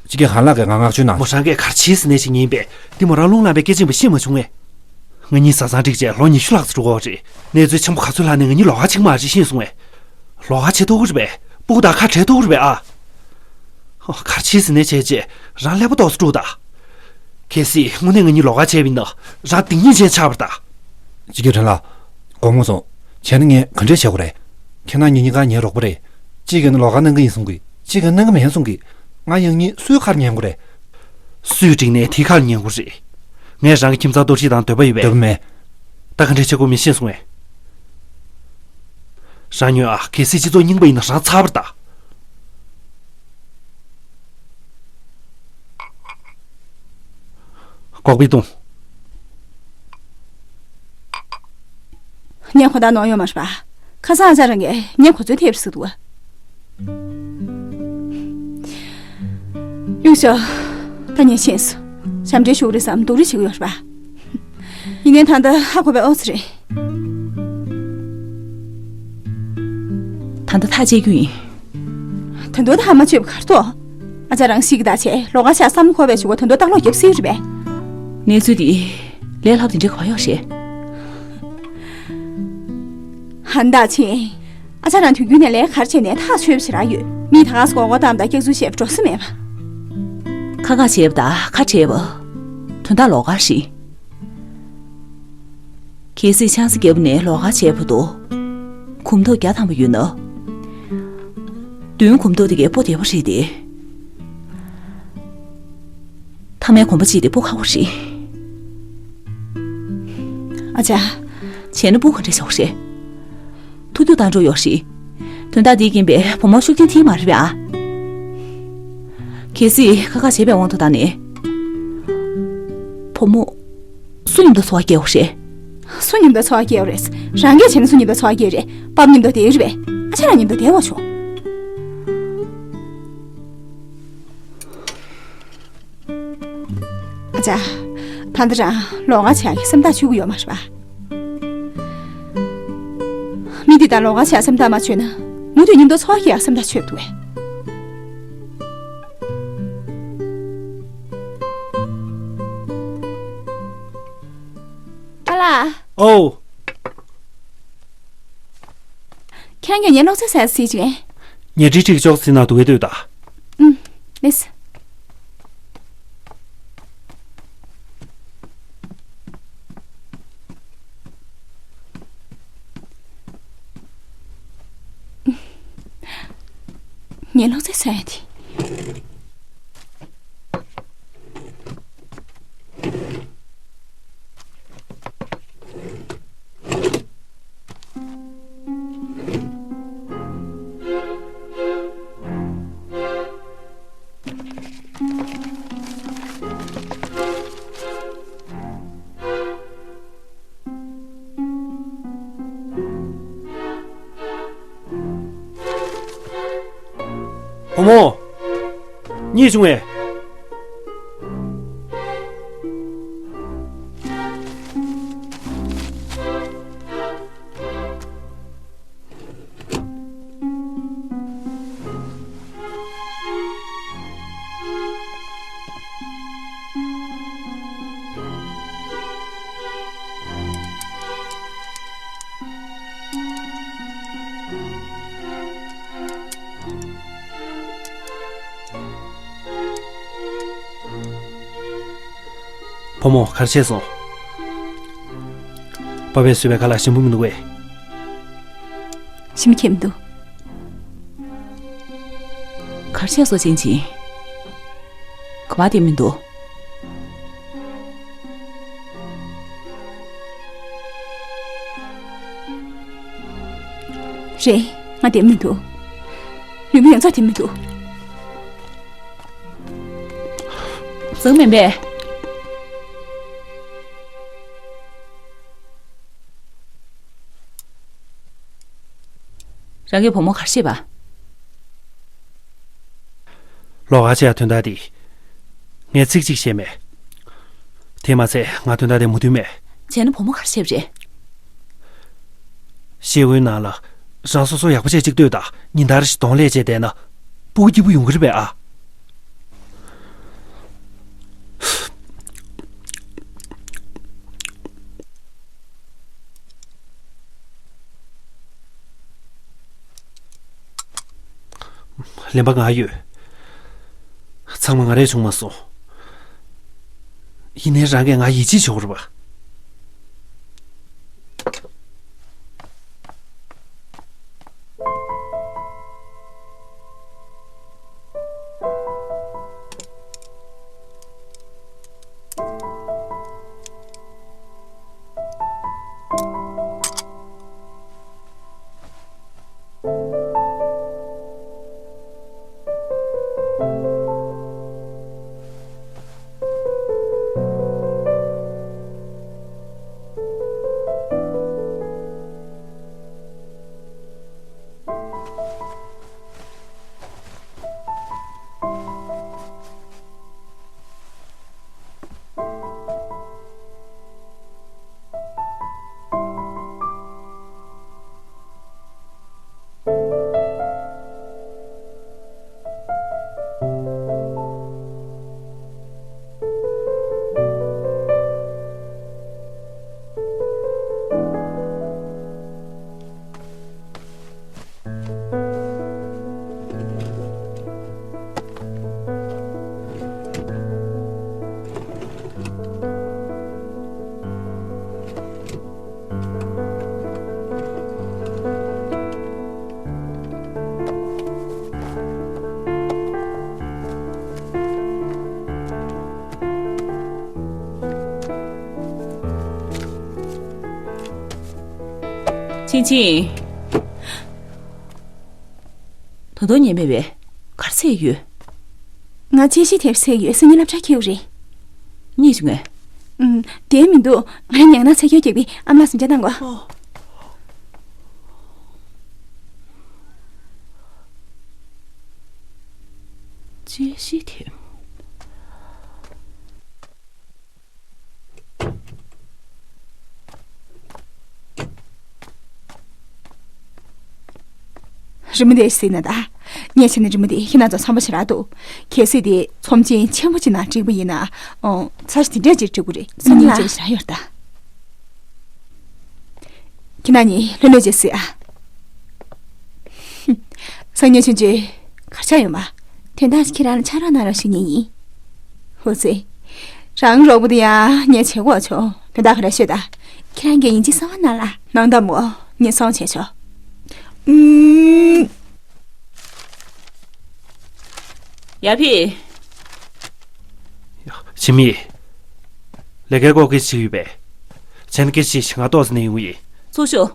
སྤྱི་ཁྱབ་ཧན་ལགས་ཀྱིས་ང་མངགས་བཅོལ་གནང་། མོ་རང་གིས་ག་རེ་བྱས་ཟེར་ནས་ཅིག་ཉན་པས། འདི་མོ་རང་རླུང་ལངས་པའི་སྐད་ཆ་ཡིན་པ་ཤེས་མ་བྱུང་ངས། ང་གཉིས་བཟའ་ཚང་འགྲིག་བྱས་ལོ་ཉི་ཤུ་ལྷག་ཙམ་འགྲོ་གི་ཡོད་རེད། གནས་ཚུལ་ཆེན་པོ་ག་ཚོད་ལྷག་ནས་ང་གཉིས་ལོགས་ཀ་བྱེད་ཀྱི་མ་རེད་ཤེས་སོང་ངས། ལོགས་ཀ་བྱེད་ཐུབ་ཀྱི་རེད་པས། སྤུ་གུ་དང་ཁ་བྲལ་ཐུབ་ཀྱི་རེད་པས་ཨ། ཨོ། ག་རེ་བྱེད་ཟེར་ནས་བྱས་བྱས་རང་ཀླད་པ་ཏོག་ཙམ་དཀྲུགས་དང་། གལ་སྲིད་དངོས་གནས་ང་གཉིས་ལོགས་ཀ་བྱས་པ་ཡིན་ན་རང་སྡིག་ཉེས་ཅན་ཆགས་པ་རེད་ད། སྤྱི་ཁྱབ་ཁྲེན་ལགས། དགོངས་པ་མ་ཚོམ། བྱས་ན་ངས་ག་འདྲས་བྱེད་དགོས་རེད། ཁྱེད་རྣམ་གཉིས་གཉིས་ཀ་ངའི་རོགས་པ་རེད། གཅིག་གིས་ནི་ལོགས་ཀ་གནང་གི་ཡིན་གསུང་གི། གཅིག་གིས་གནང་གི་མེད་གསུང་གི། ང་ཡང་གཉིས་སུའི་ཁར་ཉན་དགོས་རེད། སུས་འགྲིག་ནའི་དེའི་ཁར་ཉན་དགོས་རེད། ངས་རང་གི་ཁྱིམ་ཚང་གཏོར་བཤིག་དང་འདོད་པ་ཡོད་པས། འདོད་པ་མེད། ད་ག་འདྲས་བྱེད་དགོས་མིན་ཤེས་སོང་ངས། རང་ཉོན་ཨ། གལ་སྲིད་སྤྱི་ཚོགས་རྙིང་པ་ཡིན་ན་རང་ཚར་བ་རེད་ད། ལྐོག་པའི་གདོང་། ངས་ཁོ་ཐག་ནོར་ཡོད་མ་རེད་པ། ཁ་སང་ཨ་ཅག་རང་གིས་ངས་གོ་ཚོད་ཐེབས་ཟེར་འདུག་པ། གཡུག་ཤོག་ད་ངས་ཤེས་སོང་། ཞབས་འདྲེན་ཞུ་གི་རེད་བསམ་སྡུག་རུས་བྱེད་ཀྱི་ཡོད་རེད་པ། ཡིན་ནའི་ད་ལྟ་ཧ་གོ་བའི་ཨོ་ཙི་རེད། ད་ལྟ་ཐག་བཅད་རྒྱུ་ཡིན། ད་དུང་ཐག་མ་ཆོད་པ་ག་རེ་འདུག་ཨ་ཅག་རང་ཤི་གི་ད་བྱས་ལོགས་ཀ་བྱས་བསམ་བློ་འཁོར་བའི་གཞུག་གུ་ད་དུང་ལྟག་ལོག་རྒྱབ་སྲིད་རེད་པས། གནས་ཚུལ་འདི་ལས་སླ་པོ་དེ་འདྲའི་ག་པར་ཡོད་རེད། ཧན་ད་ཆེ། ཨ་ཅག་རང་དུས་རྒྱུན་ནས་ལས་ག་རེ་བྱས་ནའི་ཐག་ཆོད་པ་ཞེ་དྲག་ཡོད། མིས་ད་ག་སེ་མགོ་སྐོར་བཏང་དང་སྐྱག་རྫུན་བཤད་པ་འགྲོ་ས་མེད་པ། ཁ་ཁ་བྱས་པ་དང་ཁ་བྲལ་བ། དོན་དག་ལོགས་ཀ་རེད། གལ་སྲིད་ཆང་ས་བརྒྱབ་ནས་ལོགས་ཀ་བྱས་བར་དུ། གོམ་ཐག་བརྒྱ་ཐམ་པ་ཡོད་ན། མདུན་གོམ་ཐག་དེ་གའི་སྤོ་བདེ་བ་རེད་དེ། མཐའ་མའི་གོམ་པ་གཅིག་དེ་སྤོ་ཁག་པོ་རེད། ཨ་ཅག་བྱས་ན་སྤོ་ག་འདྲ་བྱེད་དགོས་རེད། ཐུག་རྒྱུ་བཏང་འགྲོ་ཡོད་རེད། དོན་དག་འདིའི་རྐྱེན་པས་བུ་མོ་ཤུགས་རྐྱེན་ཐེབས་མ་རེད་པས་ཨ། གལ་སྲིད་ཁ་ཁ་བྱས་པའི་དབང་དུ་བཏང་ནས། བུ་མོ། སུ་མཉམ་དུ་འཚོ་བ་སྐྱེལ་བ་རེད། སུ་མཉམ་དུ་འཚོ་བ་སྐྱེལ་བ་རེད། རང་གིས་བྱས་ན་སུ་མཉམ་དུ་འཚོ་བ་སྐྱེལ་རེད། པཱ་ལགས་མཉམ་དུ་བསྡད་རེད་པས། ཨ་ཅག་རང་མཉམ་དུ་བསྡད་དགོས་བྱུང་། ཨ་ཅག་ད་ལྟ་རང་ལོགས་ཀ་བྱེད་ཡག་གི་སེམས་ཐག་ཆོད་ཀྱི་ཡོད་མ་རེད་པ། མི་འདི་དང་ལོགས་ཀ་བྱེད་ཡག་སེམས་ཐག་མ་ཆོད་ན། མུ་མཐུད་མཉམ་དུ་འཚོ་བ་སྐྱེལ་ཡག་སེམས་ཐག་ཆོད་འདུག་པས། པཱ་ལགས། ཨོ། ཁྱེད་རང་གིས་ངའི་གློག་ཆས་ཟ་ཟེར་བྱུང་། ཉལ་ཁྲིའི་འཁྲིས་ཀྱི་ཅོག་ཙེའི་ནང་དུ་བས་སྡོད་དང་། ཨུམ། ལེས། ངའི་གློག་ཆས་ཟ་ཡ་དེ། བུ་མོ། གཉིད་བྱུང་ངས། བུ་མོ་ག་རེ་བྱས་སོང་། པ་ཕས་བཟོས་པའི་ཁ་ལག་ཞིམ་པོ་མི་འདུག་གས། ཞིམ་ཁྱད་མི་འདུག་ག་རེ་བྱས་སོང་ཅིན་ཅིན། ག་པར་བསྡད་མི་འདུག་རེད། ང་བསྡད་མི་འདུག་ལུས་པོ་ཡོངས་རྫོགས་བསྡད་མི་འདུག་བཟང་མིན་པས། རང་གི་བུ་མོ་ག་རེ་བྱས་པ། ལོགས་ཀ་བྱེད་ཡ་དོན་དག་དེ། ངས་ཚིག་གཅིག་བཤད་མེད། དེས་མ་ཚད་ང་དོན་དག་དེ་མོས་མཐུན་མེད། བྱས་ན་བུ་མོ་ག་རེ་བྱས་པ་རེད། ཤེལ་སྒོའི་ནང་ལ་རང་སོ་སོ་ཡག་པོ་བྱས་ཅིག་ལྟོས་དང་། ཉིན་ལྟར་ཞིག་གདོང་ལེན་བྱས་བསྡད་ན། སྤུ་གུ་སྐྱིད་པོ་ཡོང་གི་རེད་པས་ཨ། ལན་པ་ང་ཡོད། ཚང་མ་ང་རས་བྱུང་མ་སོང་། ཡིན་ནའི་རང་གིས་ང་ཡིད་ཆེས་བྱེད་དགོས་རེད་པ། ཆིང་ཆིང་། ད་དུང་ཉལ་མེད་པས། ག་རེ་བྱེད་ཡོད། ང་དཔྱད་ཞིབ་དེབ་བཟོས་ཡོད། སང་ཉིན་སློབ་གྲྭར་འཁྱེར་དགོས་རེད། གཉིད་བྱུང་ངས། ཨུམ། བསྡད་མི་འདུག་ང་ཉལ་ན་ཚ་གྱང་རྒྱག་པས་ཨ་མ་ལགས་གཟིམ་འཇག་གནང་གོ། ཨོ། དཔྱད་ཞིབ་དེབ། རི་མོ་དེ་གཟིགས་ན་ད། ངས་བྱས་ན་རི་མོ་དེ་ཁྱེད་རང་ཚོ་འཚམ་པོ་ཞེ་དྲག་འདུག་གལ་སྲིད་དེ་ཚོམས་ཆེན་ཆེན་པོ་ཅིག་ནང་བྲིས་པ་ཡིན་ན། ཨོ། ཚར་དེ་འདྲས་ཅིག་བྲིས་དགོས་རེད། སང་ཉིན་ལ་ཅིག་ཞེ་དྲག་ཡོད་ད། ཁྱེད་རང་གཉིས་ལྷོད་ལྷོད་ཅིག་གཟིགས་ཨ། སང་ཉིན་ཆུང་ཆུང་གར་ཆགས་ཡོང་བ། དོན་དག་ཅིག་ཁྱེད་རང་ལ་ཕྱག་རོགས་གནང་རོགས་ཞུ་མཁན་ཡིན། ཧུ་ཙི། རང་རོགས་པ་དེ་ཡང་ངས་བྱེད་དགོས་བྱུང་། དོན་དག་ག་རེ་ཤོད་ད། ཁྱེད་རང་གིས་ཡིན་གཅིག་གསང་བ་གནང་ལ། གནང་དང་མོ། ངས་སང་བྱས་ཆོག་ཨུམ། ཡ་ཕི། ཆི་མི། ལས་ཀའི་སྐོར་སྐད་ཆ་ཡོད་པས། བྱས་ན་སྐད་ཆ་ང་ཏོག་ཙམ་ནས་ཡོང་གི་ཡིན། ཚུགས་ཤོག་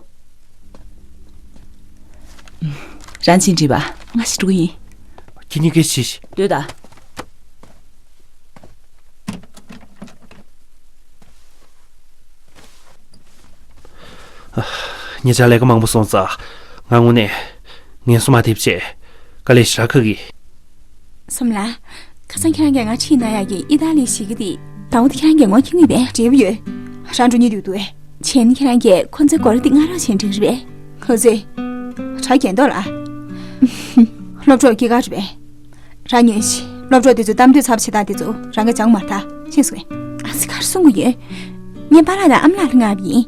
རང་ཕྱིན་འགྲིག་པ། ང་ཞིག་འགྲོ་གི་ཡིན། ཁྱེད་གཉིས་སྐད་ཆ་བཤད་ཤིག་སྡོད་ད། ཉེ་ཆར་ལས་ཀ་མང་པོ་སོང་ཙང་། ང་དངོས་གནས་ངལ་གསོ་མ་ཐེབས་བྱས། དཀའ་ལས་ཞེ་དྲག་ཁག་གི། སོམ་ལགས། ཁ་སང་ཁྱེད་རང་གིས་ང་ཁྲིད་གནང་ཡག་གི་ཨི་ཏཱ་ལིའི་གཞིས་ཀ་དེ། ཟླ་བོ་དེ་ཁྱེད་རང་གིས་ངོ་ཁྱེར་གྱི་ཡོད་པས། འབྲས་བུ་ཡོད། རང་འགྲོ་ཉེན་འདུག་འདུག་བས། བྱས་ན་ཁྱེད་རང་གིས་ཁོ་ཚོའི་སྒོ་ར་དེ་སྔ་རོགས་བྱས་འགྲིག་རེད་པས། ཁོ་ཚོས། གྲ་རྒྱས་མདོག་ལ། སློབ་གྲོགས་སྐྱེས་སྐར་རེད་པས། རང་ཉོན་ཞིག་སློབ་གྲོགས་དེ་ཚོའི་གཏམ་བརྗོད་ཚབས་ཆེ་དག་དེ་ཚོ་རང་གིས་སྦྱང་མ་ཐག་ཤེས་སོང་ངས། ཨ་ཙི་ག་རེ་གསུང་གི་ཡོད། ངས་པཱ་ལགས་དང་ཨ་མ་ལགས་ལ་མངགས་པ་ཡིན།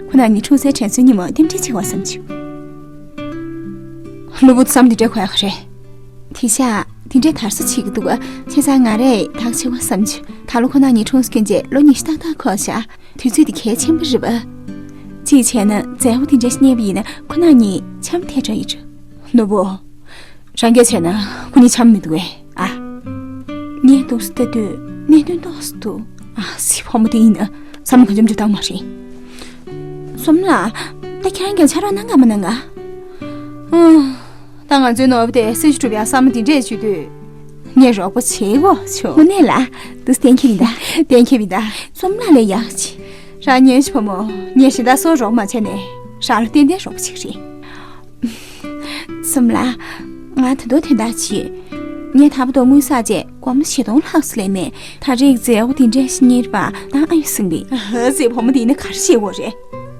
ཁོ་རང་གཉིས་འཁྲུངས་སའི་དྲན་གསོའི་ཉིན་མོ་རྟེན་འབྲེལ་བྱེད་དགོས་བསམ་བྱུང་། གློ་བུར་དུ་བསམ་འདི་འདྲའི་གོ་ཡག་རེད། དེ་ཤག་འདི་འདྲའི་དར་ས་བྱེད་ཀྱི་འདུག་བ། བྱས་ཙང་ང་རས་ཐག་ཆོད་བསམ་བྱུང་། ད་ལོ་ཁོ་རང་གཉིས་འཁྲུངས་སྐྱོན་ཆེད་ལོ་ཉི་ཤུ་ཏག་ཏག་འཁོར་ཤག་དུས་ཚོད་འདི་གལ་ཆེན་པོ་རེད་བ། གཅིག་བྱས་ན་མཛའ་བོ་དེ་འདྲ་ཞིག་རྙེད་པ་ཡིན་ན་ཁོ་རང་གཉིས་འཆམ་ཐལ་འགྲོ་ཡི་རེད། ནོར་བུ། རང་སྐད་བྱས་ན་ཁོ་གཉིས་འཆམ་མི་འདུག་གས་ཨ། ངས་འདུག་སེ་ལྟ་དུས་གནད་དོན་ཏོག་ཙམ་འདུག་ཨ་སི་བུ་མོ་དེ་ཡིན་ན་བསམ་བློ་གང་འཆམ་འཇོག་སྟངས་མ་རེད། སོམ་ལགས། ད་ཁྱེད་རང་གིས་ཕྱག་རོགས་གནང་ག་མ་གནང་ག་ཨང་། ད་ང་ཚོའི་ནོར་བུ་དེ་སྲི་ཞུ་གྲུབ་ཡག་བསམ་བློ་འདི་འདྲས་བྱེད་དུས། ངས་རོགས་པ་བྱེད་དགོས་བྱུང་། དངོས་གནས་ལ། འདུག་སེ་གཏན་འཁེལ་མི་གདའ། གཏན་འཁེལ་མི་གདའ། སོམ་ལགས་ལས་ཡག་ཅིག་རང་ཉོན་ཞིག་བུ་མོ། ངས་གཞན་དག་སུ་རོགས་མ་བྱས་ནས། རང་ལ་ཏན་ཏན་རོགས་པ་བྱེད་ཀྱི་རེད། སོམ་ལགས། ང་ད་དུང་དོན་དག་ཅིག་ངས་ད་བར་དུ་དངུལ་བསགས་རྗེས་སྒོར་མོ་བཞི་སྟོང་ལྷག་ཙམ་ལེན་མེད། ད་རེས་མཛའ་བོ་དེ་འདྲས་ཤིག་རྙེད་པ་ནང་ཨ་ཡོད་སེམས་པས། ཨ་ཙི་བུ་མོ་དེ་ཡིན་ན་ག་རེ་ཤེས་ཡོད་རེད།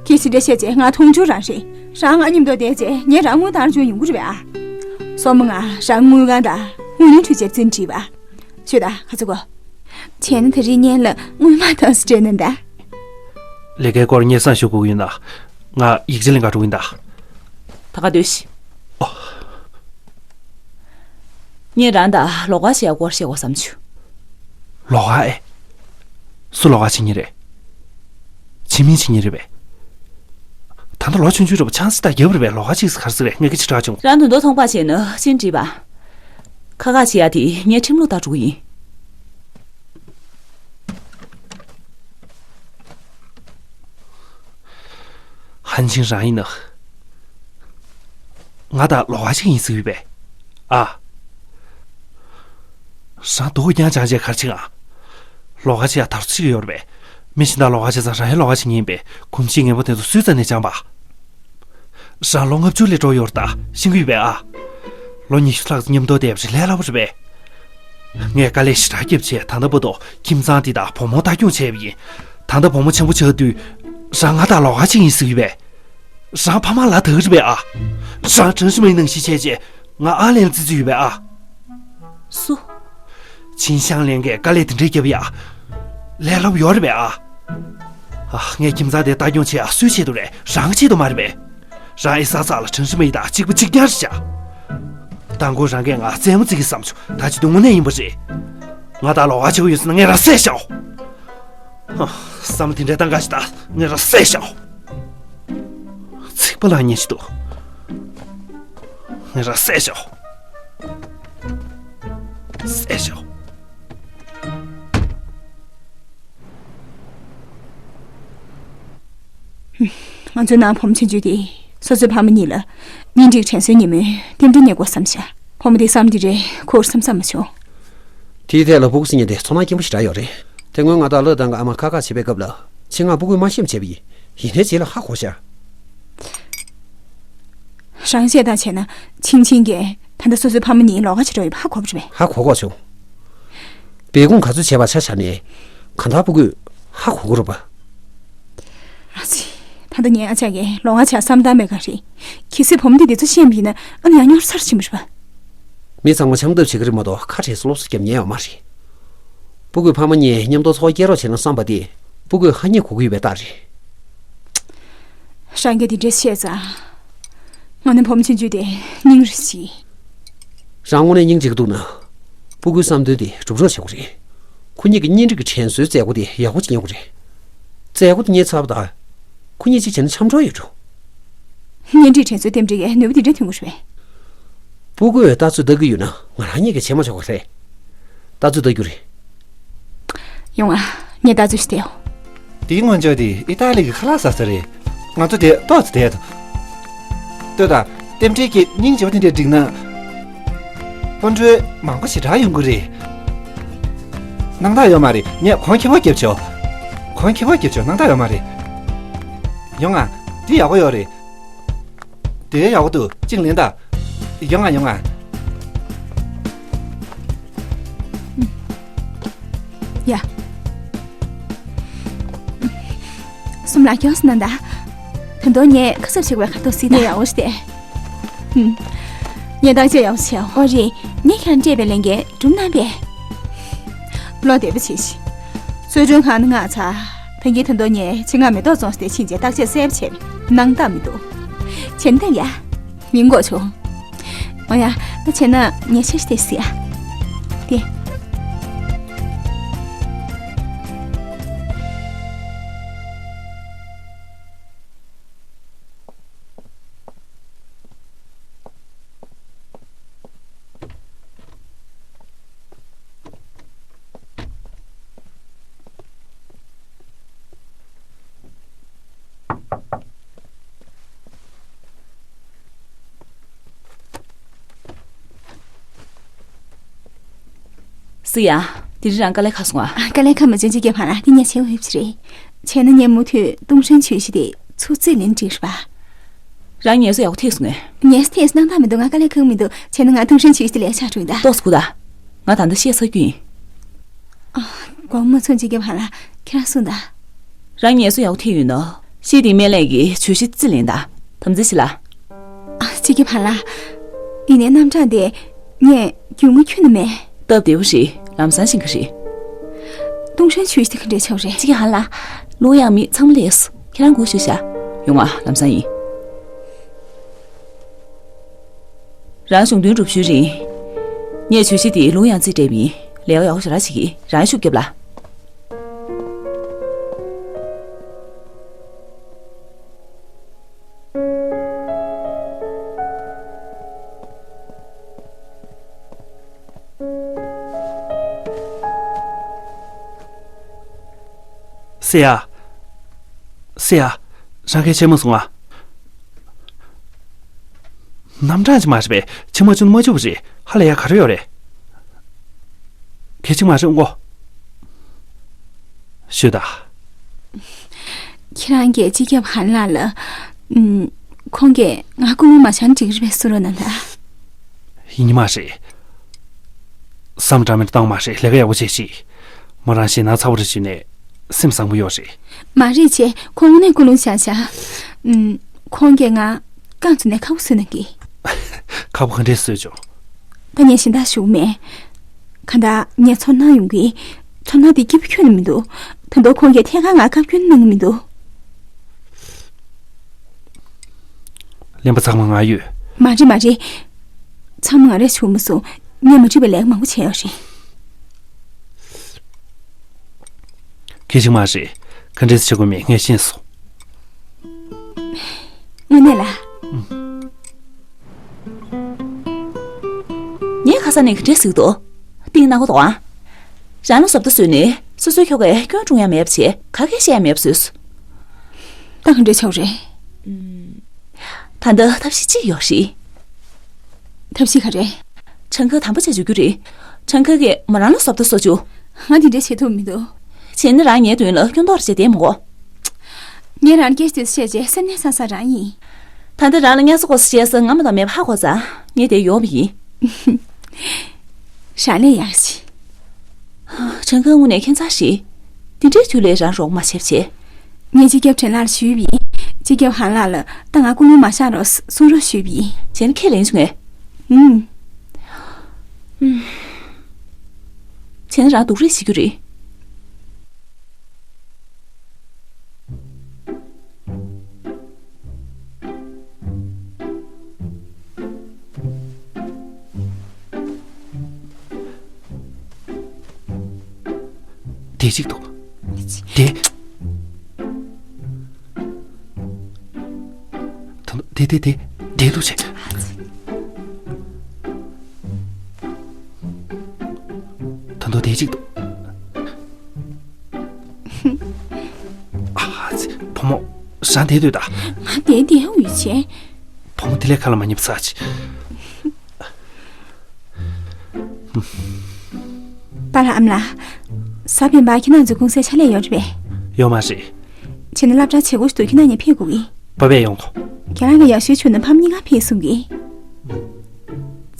ཁྱེད་ཅི་འདྲ་བཤད་རྗེས་ང་མཐོང་ཆུང་རང་རེད། རང་ང་མཉམ་དུ་བསྡད་རྗེས་ངས་རང་དངུལ་བཏང་བྱུང་ཡོང་གི་རེད་པས་ཨ། སོམ་ང་རང་དངུལ་ཁང་དང་དངུལ་ལེན་འཕྲུལ་ཆས་རྩིས་འགྲིག་པ། ཤོད་ད་ཁ་ཚ་གོ། བྱས་ན་ད་རེས་སྔོན་ལ་དངུལ་མ་བཏང་ཟེར་དྲན་ན་ད། ལས་ཀའི་སྐོར་སྙན་སེང་ཞུ་དགོས་ཀྱི་ཡོད་ན། ང་ཡིག་ཆ་ལེན་ག་འགྲོ་གི་ཡིན་ད། ད་ག་སྡོད་ཤིག་ཨོ། ངས་རང་དང་ལོགས་ཀ་བྱེད་ཡ་སྐོར་བཤད་དགོས་བསམ་བྱུང་། ལོགས་ཀ་ཨེ། སུ་ལོགས་ཀ་བྱེད་མཁན་རེད། བྱེད་མིན་བྱེད་མཁན་རེད་པས། ད་ལྟ་ལོ་ཆུང་ཆུང་འདྲ་པོ་ཆང་སི་ད་རྒྱབ་རེད་པས། ལོགས་ཀ་ཅིག་ག་རེ་ཟེར་རེད། ངས་ཀྱི་ཕྱི་དྲགས་བྱུང་། རང་དོན་དུ་མཐོང་པ་བྱས་ན་ཅི་འགྲིག་པ། ཁ་ཁ་བྱེད་ཡ་དེ་ངས་ཁྲིམས་ལུགས་ལྟར་འགྲོ་གི་ཡིན། ཧན་ཆིང་རང་ཡིན་ན། ང་དང་ལོགས་ཀ་ཅིག་ཡིན་ཟེར་གྱི་ཡོད་པས། ཨ། རང་སྡུག་རྐྱང་རྐྱང་བྱས་ག་རེ་བྱེད་ཨ། ལོགས་ཀ་བྱེད་ཡ་དར་སོ་ཅིག་ཡོད་རེད་པས། མི་གཞན་དག་ལོགས་ཀ་བྱེད་ཙང་རང་ཡང་ལོགས་ཀ་བྱེད་ཉན་པས། གོམས་གཤིས་ངན་པ་དེ་ཚོ་སུའི་རྩ་ནས་སྦྱངས་པ། རང་ལོ་ལྔ་བཅུ་སླེབས་འགྲོ་ཡོད་རེད་ད། ཤེས་ཀྱི་ཡོད་པས་ཨ། ལོ་ཉི་ཤུ་ལྷག་ཙམ་མཉམ་དུ་བསྡད་པ་རེད། ལས་སླ་པོ་རེད་པས། ངས་དཀའ་ལས་ཞེ་དྲག་བརྒྱབ་བྱས་ད་ལྟ་བར་དུ་ཁྱིམ་ཚང་འདི་དང་བུ་མོ་ལྟ་སྐྱོང་བྱས་པ་ཡིན། ད་ལྟ་བུ་མོ་ཆེན་པོ་ཆགས་དུས། རང་ང་དང་ལོགས་ཀ་ཅིག་ཡིན་ཟེར་གྱི་ཡོད་པས། རང་ཕ་མ་ལ་དྭགས་རེད་པས་ཨ། རང་གྲངས་ཤུ་མའི་ནང་བཞིན་བྱས་རྗེས་ང་ཨ་ལན་ལ་བརྩི་རྩིས་ཡོད་པས་ཨ། སུ། ཆིན་ཤང་ལན་གྱིས་དཀའ་ལས་དེ་འདྲའི་བརྒྱབ་ཡ། ལས་སླ་པོ་ཡོད་རེད་པས་ཨ། ཨ། ངས་ཁྱིམ་ཚང་དེ་ལྟ་སྐྱོང་བྱེད་ཡ་སུའི་ཆེད་དུ་རེད། རང་ཆེད་དུ་མ་རེད་པས། རང་ཨེ་ས་ས་ལ་གྲངས་ཤུ་མའི་དང་གཅིག་པ་གཅིག་རྐྱང་རེད་བཞག། མདང་དགོང་རང་གིས་ང་རྩེད་མོ་རྩེ་གི་བསམ་བྱུང་། ད་ཅི་དུས་དངོས་གནས་ཡིན་པ་རེད། ང་དང་ལོགས་ཀ་བྱེད་ཀྱི་ཡོད་ཟེར་ན་ངས་རང་བསད་བཞག། ཧ། བསམ་བློ་དེ་འདྲའི་བཏང་ག་ཞིག་ད། ངས་རང་བསད་བཞག། ཚིག་པ་ལ་ཉན་ཞིག་འདུག། ངས་རང་བསད་བཞག། བསད་བཞག། ང་ཚོའི་ནང་བུ་མོ་ཆུང་ཆུང་དེས་སོ་སོའི་ཕ་མ་གཉིས་ལ་གཉེན་སྒྲིག་དྲན་གསོའི་ཉིན་མོའི་རྟེན་འབྲེལ་གཉེར་དགོས་བསམ་བྱ། བུ་མོ་དེའི་བསམ་འདི་རེད་ཁོ་བསམ་བསམ་མ་བྱུང་། དེའི་ཐད་ལ་ཕྲུ་གུ་ཟེར་མཁན་དེ་ཚོར་སྣང་སྐྱེན་པོ་ཞེ་དྲག་ཡོད་རེད། དེ་སྔོན་ང་དང་གླུ་བཏང་གི་ཨ་མ་ཁ་ཁ་བྱེད་པའི་སྐབས་ལ་ཆེད་མངགས་ཕྲུ་གུས་མ་ཤེས་པ་བྱས་པ་ཡིན། ཡིན་ནའི་རྗེས་ལ་ཧ་གོ་ཤག། རང་བཤད་སྟངས་བྱས་ན་ཆིང་ཆིང་གིས་ད་ལྟ་སོ་སོའི་ཕ་མ་གཉིས་ལོགས་ཀ་བྱེད་འགྲོ་ཡོད་པ་ཧ་གོ་བ་རེད་པས། ཧ་གོ་གོ་བྱུང་། སྦས་སྐུང་ག་ཚོད་བྱས་པ་ཆ་བཞག་ནས་གང་ལྟར་ཕྲུ་གུས་ཧ་གོ་གི་རེད་པ། ཨ་ཙི། ད་ལྟ་ངའི་ཨ་ཅག་གིས་ལོགས་ཀ་བྱེད་བསམ་སྟངས་མེད་ག་རེད། གལ་སྲིད་བུ་མོ་འདི་འདི་ཚོ་ཤེས་པ་ཡིན་ན་ཨ་ནི་ཡང་ཉོར་ཚར་ཕྱིན་པ་རེད་པ། མི་ཚང་མ་འཆམ་ཐབས་བྱེད་ཀྱི་རེད་མ་གཏོགས་ཁ་བྲལ་སོ་ལོག་སོ་རྒྱབ་ཉན་ཡོད་མ་རེད། ཕྲུ་གུས་ཕ་མ་གཉིས་མཉམ་དུ་འཚོ་བ་སྐྱེལ་རོགས་བྱས་ན་བསམ་པ་དེ་ཕྲུ་གུས་ཧ་ཉེ་གོ་གི་ཡོད་པའི་རྟགས་རེད། རང་གིས་དེ་འདྲས་བཤད་ཙང་། ང་ནི་བུ་མོ་ཆུང་ཆུང་དེ་སྙིང་རེ་རྗེ། རང་དངོས་གནས་སྙིང་རྗེ་གི་འདུག་ན། ཕྲུ་གུའི་བསམ་དོན་དེ་སྒྲུབ་རོགས་བྱེད་དགོས་རེད། ཁོ་གཉིས་ཀྱི་གཉེན་སྒྲིག་གི་དྲན་གསོའི་མཛད་སྒོ་དེ་ཡག་པོ་ཅིག་ཉོ་དགོས་རེད། མཛད་སྒོ་དེ་ཉོས་ཚར་བ་དང་། ཁོ་གཉིས་གཅིག་བྱས་ན་འཆམ་གྲོགས་ཡོད་འགྲོ། གཉེན་སྒྲིག་དྲན་གསོའི་རྟེན་འབྲེལ་གྱི་ནུས་པ་དེ་འདྲ་ཐོན་དགོས་རེད་པས། ཕྲུ་གུས་ལྟ་ཚོད་ལྟ་གི་ཡོད་ན་ང་རང་གཉིས་ཀྱིས་བྱེད་མ་ཆོག་གི་རེད། ལྟ་ཚོད་ལྟ་རྒྱུ་རེད། ཡོང་ང་། ངས་ལྟ་ཚོད་ཞིག་བལྟའོ། དེའི་སྔོན་ཆད་དེ་ཨི་ཏཱ་ལི་གི་ཁ་ལག་ཟ་ས་རེད། ང་ཚོ་དེ་ཏོག་ཙམ་བསྡད་དང་། ལྟོས་དང་། རྟེན་འབྲེལ་གྱི་སྙིང་རྗེ་པོ་དེ་འདྲས་བསྒྲིགས་ན། དཔོན་པོ་མང་པོ་ཞེ་དྲག་ཡོང་གི་རེད། སྣང་དག་ཡོད་མ་རེད། ངས་གོང་ཁེ་པོ་བརྒྱབ་ཆོག། གོང་ཁེ་པོ་བརྒྱབ་ཆོག། སྣང་དག་ཡོད་མ་རེད། ཡོང་ང་། དེ་ཡག་པོ་ཡོད་རེད། དེ་ཡག་པོ་འདུག། གཅིག་ལེན་དང་། ཡོང་ང་། ཡོང་ང་། ཡ། སོམ་ལགས་སྐྱོན་སུ་ན་ད། ད་དུང་ངས་ཁ་གསབ་བྱེད་དགོས་པའི་ཁ་ཐུག་སྲིད་དེ་ཡག་པོ་ཞིག་སྟེ། ཧུམ། ངས་བརྟག་དཔྱད་ཡག་པོ་བྱས། ཨོ་རེད། ངས་ཁྱེད་རང་སྤྲད་པའི་ལས་འགན་གྲུབ་གནང་པས། བློ་བདེ་པོ་བྱེད་ཤིག། གསོལ་མགྲོན་ཁང་ནས་མངགས་ཚར། ད་གིན་ད་དུང་ངས་ཆེད་མངགས་མེ་ཏོག་རྫོང་སུ་དེ་ཕྱིན་རྗེས་བརྟག་དཔྱད་གསལ་པོ་བྱས་པས་སྣང་དག་མི་འདུག། བྱས་ན་ད་ཡ། ཡིན་དགོས་བྱུང་། འོ་ཡ། ད་བྱས་ན་ངས་ཕྱིར་བལྟས་སྲིད་ཨ། དེ། སུ་ཡ། དེ་རིང་རང་དཀའ་ལས་ཁག་སོང་ཨ། ཨ། དཀའ་ལས་ཁག་མ་བྱུང་། སྤྱི་ཁྱབ་ཕ་ལགས། དེ་ངས་བྱེད་འོས་པ་ཞིག་རེད། བྱས་ན་ངས་མུ་མཐུད་ཏུང་ཧྲན་ཆུས་ཤིག་དེ་ཚུར་རྩིས་ལེན་འགྲིག་རེད་པ། རང་ངལ་གསོ་ཡག་པོ་ཐེག་སོང་ངས། ངལ་གསོ་ཐེག་སོང་། སྣང་དག་མི་འདུག། ང་དཀའ་ལས་ཁག་མི་འདུག། བྱས་ན་ང་ཏུང་ཧྲན་ཆུས་ཤིག་དེ་ལས་ཆགས་འགྲོ་ཡིན་ད། ཏོག་ཙམ་སྒུག་ད། ང་ད་ལྟ་བཤད་ཚར་རྒྱུ་ཡིན། ཨ། དགོངས་མ་ཚོམས། སྤྱི་ཁྱབ་ཕ་ལགས། ཁྱེད་རང་གསུངས་དང་། རང་ངལ་གསོ་ཡག་པོ་ཐེག་ཡོད་ན། ཤི་དེ་སྨན་ལས་ཀྱི་ཇུས་གཞི་རྩིས་ལེན་དང་། དམ་འཛིན་བྱེད་ལ། ཨ། སྤྱི་ཁྱབ་ཕ་ལགས། ཡིན་ནའི་རྣམ་གྲངས་དེ་ངས་རྒྱུས་མངའ་ཁྱོན་ནས་མེད། སྟབས་བདེ་པོ་རེད། ལམ་སང་ཤེས་ཀྱི་རེད། ཏུང་ཧྲན་ཆུས་ཤིག་དེ་ག་འདྲས་ཆགས་རེད། སྤྱི་ཁྱབ་ཕ་ལགས། ལུའུ་ཡང་མི་ཚང་མ་སླེབས་སོང་། ཁྱེད་རང་སྒུག་ཤོག་ཤག། ཡོང་ང་། ལམ་སང་ཡིན། རང་གཞུང་དོན་སྒྲུབ་ཞུས་རིང་། ངས་བརྗོད་གཞི་འདི་ལུང་ཡང་རྩིས་སྤྲད་མིན། ལས་ཀ་ཡག་པོ་ཞེ་དྲག་བྱེད་ཀྱི། རང་ཤུགས་རྒྱབ་ལ། སེ་ཡ། སེ་ཡ། རང་གིས་ཆེ་མོ་སོང་ང་། རྣམ་གྲངས་ཅིག་མ་རེད་པས། ཆེ་མ་ཆུང་མ་ཆུང་བ་རེད། ཧ་ལས་ཡ་ག་རེ་ཡོད་རེད། གལ་ཆེ་མ་རེད་འོང་གོ། ཤོད་ད། ཁྱེད་རང་གིས་སྤྱི་ཁྱབ་ཧན་ལགས་ལ། ཨུམ། ཁོང་གིས་ང་སྐུ་ངོ་མ་བྱང་འགྲིག་རེད་པས་གསུང་རོགས་གནང་ད། ཡིན་ནི་མ་རེད། བསམ་འདྲ་མིན་བཏང་མ་རེད། ལས་ཀ་ཡག་པོ་བྱས་ཤིག་མོ་རང་ཞེད་སྣང་ཚ་པོ་རེ་བྱུང་ནས་སེམས་བཟང་པོ་ཡོད་རེད། མ་རེད་ཅེ། ཁོང་དངོས་གནས་ཀུན་སློང་བྱང་བྱང་། ཨུམ། ཁོང་གིས་ང་རྐང་བཙུགས་ནས་ཁག་པོ་བཟོས་གནང་གི། ཁག་པོ་ག་འདྲས་བཟོས་བྱུང་། ད་ངས་གཞན་དག་ཞུ་གི་མེད། གང་ལྟར་ངས་ཚོར་སྣང་ཡོང་གི། ཚོར་སྣང་དེ་སྐྱིད་པོ་ཁྱོན་ནས་མི་འདུག་ད་དུང་ཁོང་གིས་ཐད་ཀར་ང་བཀའ་བཀྱོན་གནང་གི་མི་འདུག་གླེན་པ་ཚང་མ་ང་ཡོད། མ་རེད་མ་རེད། ཚང་མ་ང་རེད་ཞུ་མ་སོང་། ངས་མ་འགྲིག་པའི་ལས་ཀ་མང་པོ་བྱས་ཡོད་རེད། གལ་ཆེན་མ་རེད། ག་འདྲས་བྱེད་དགོས་མིན་ངས་ཤེས་སོང་། དངོས་གནས་ལ། ངས་ཁ་སང་ནས་ག་འདྲས་ཟེར་གྱི་འདུག་གཏིང་ནག་པོ་འདུག་ཨ། རང་ལ་བཟོ་ལྟ་བཟོས་ནས་སོ་སོའི་ཁྱོ་གས་སྐྱོན་བསྲུང་ཡ་མེད་པ་བྱས། ག་གེ་བཤད་ཡ་མེད་པ་བཟོས་སོང་། ད་ག་འདྲས་ཆགས་རེད། ད་ལྟ་ཐབས་ཤེས་གཅིག་ཡོད་རེད། ཐབས་ཤེས་ག་རེ། ཁྲང་ཁ་དམ་པོ་བྱས་བཅུག་རྒྱུ་རེད། ཁྲང་ཁ་གིས་མོ་རང་ལ་བཟོ་ལྟ་བཟོ་བཅུག་ང་དེ་འདྲས་བྱེད་ཐུབ་མི་འདུག་བྱས་ན་རང་ངའི་མདུན་ལ་སྐྱོན་འདོགས་རེ་བྱས་བསྡད་མི་དགོས། ངས་རང་སྐད་ཆ་བཤད་རྗེས་སེམས་ནད་ས་ས་རང་ཡིན། ད་ལྟ་རང་ལ་སྙན་སེང་དགོས་ས་བཤད་ས་ང་མ་གཏོགས་མེད་པ་ཧ་གོ་ཙང་ངས་དེ་ཡོང་བ་ཡིན། རང་ལས་ཡག་ཤི། ཁྲང་ཁ་དངོས་གནས་ཁྱད་མཚར་ཞིག་འདི་འདྲའི་དུས་ལས་རང་རོགས་མ་བྱེད་བྱེད། ངས་སྤྱི་ཁྱབ་ཁྲེན་ལགས་ལ་ཞུས་པ་ཡིན། སྤྱི་ཁྱབ་ཧན་ལགས་ལ་ད་ང་སྐུ་ངོ་མ་བཞག་རོགས་གསུང་རོགས་ཞུས་པ་ཡིན། བྱས་ན་ཁས་ལེན་བྱུང་ངས། ཨུམ། བྱས་ན་རང་སྡུག་རུས་བྱེད་རྒྱུ་རེད། དེ་གཅིག་ཏུ། དེ། ད་དེ་དེ་དེ་དེ་ཏུ་ཆེ། ད་དོ་དེ་གཅིག་ཏུ། ཨ་ཙི། བུ་མོ། རང་དེ་སྡོད་ད། ང་དེ་དེ་ཡང་ཡོད་ཆེ། བུ་མོ་དེ་ལས་ཁ་ལ་མ་ཉེས་ས་ཅི། པཱ་ལགས་ཨ་མ་ལགས། གཟའ་སྤེན་པ་ཁྱེད་རང་ཚོའི་ཀུང་སིའི་ཕྱག་ལས་ཡོད་རེད་པས། ཡོད་མ་རེད། བྱས་ན་སློབ་གྲྭར་བྱེད་སྒོ་ཞིག་འདུག་ཁྱེད་རང་གཉིས་ཕེབས་དགོས་ཀྱི། པ་ཕས་ཡོང་གོ། ཁྱེད་རང་གིས་ཡག་ཤོས་བྱུང་ན་ཕ་མ་གཉིས་ཀ་ཕེབས་གསུང་གི།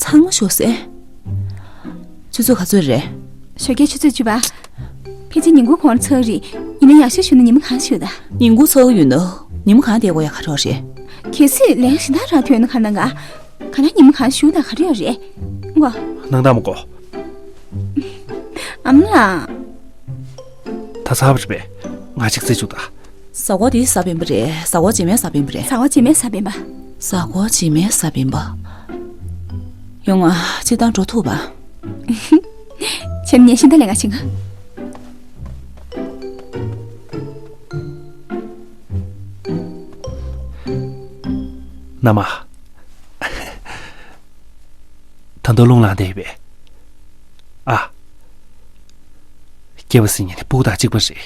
ཚང་མ་ཤོག་ཟེར། ཆུ་ཚོད་ག་ཚོད་རེད། ཞོགས་ཀའི་ཆུ་ཚོད་བཅུ་པ། ཕལ་ཆེར་ཉིན་གུང་གོང་ཚར་རེད། ཡིན་ན་ཡག་ཤོས་བྱུང་ན་ཉི་མ་གང་ཞུ་ད། ཉིན་གུང་ཚར་གི་ཡོད་ན་ཉི་མ་གང་བསྡད་དགོས་ཡ་ག་རེ་རེད། གལ་སྲིད་ལས་ཀ་གཞན་དག་རག་ཐུབ་ན་ག་ནང་ག་ག་ན་ཉི་མ་གང་ཞུ་ད་ག་རེ་ཡོད་རེད། ངོ་། སྣང་དག་མ་གོ། ཨ་མ་ལགས། ད་ཚར་བ་རེད་པས། ང་གཅིག་རྩེ་བཅུག་ད། གཟའ་འཁོར་འདིའི་གཟའ་སྤེན་པ་རེད། གཟའ་འཁོར་རྗེས་མའི་གཟའ་སྤེན་པ་རེད། གཟའ་འཁོར་རྗེས་མའི་གཟའ་སྤེན་པ། གཟའ་འཁོར་རྗེས་མའི་གཟའ་སྤེན་པ། ཡོང་ང་སྤྱིར་བཏང་འགྲོ་ཐུབ་པ། བྱས་ན་ངས་ཤིང་རྟ་ལེན་ག་ཕྱིན་ག་མནའ་མ། ད་དུང་རླུང་ལངས་བསྡད་ཡོད་པས། ཨ། སྐྱེས་པ་ཟེར་མཁན་དེ་སྤུ་གུ་དང་གཅིག་པ་རེད།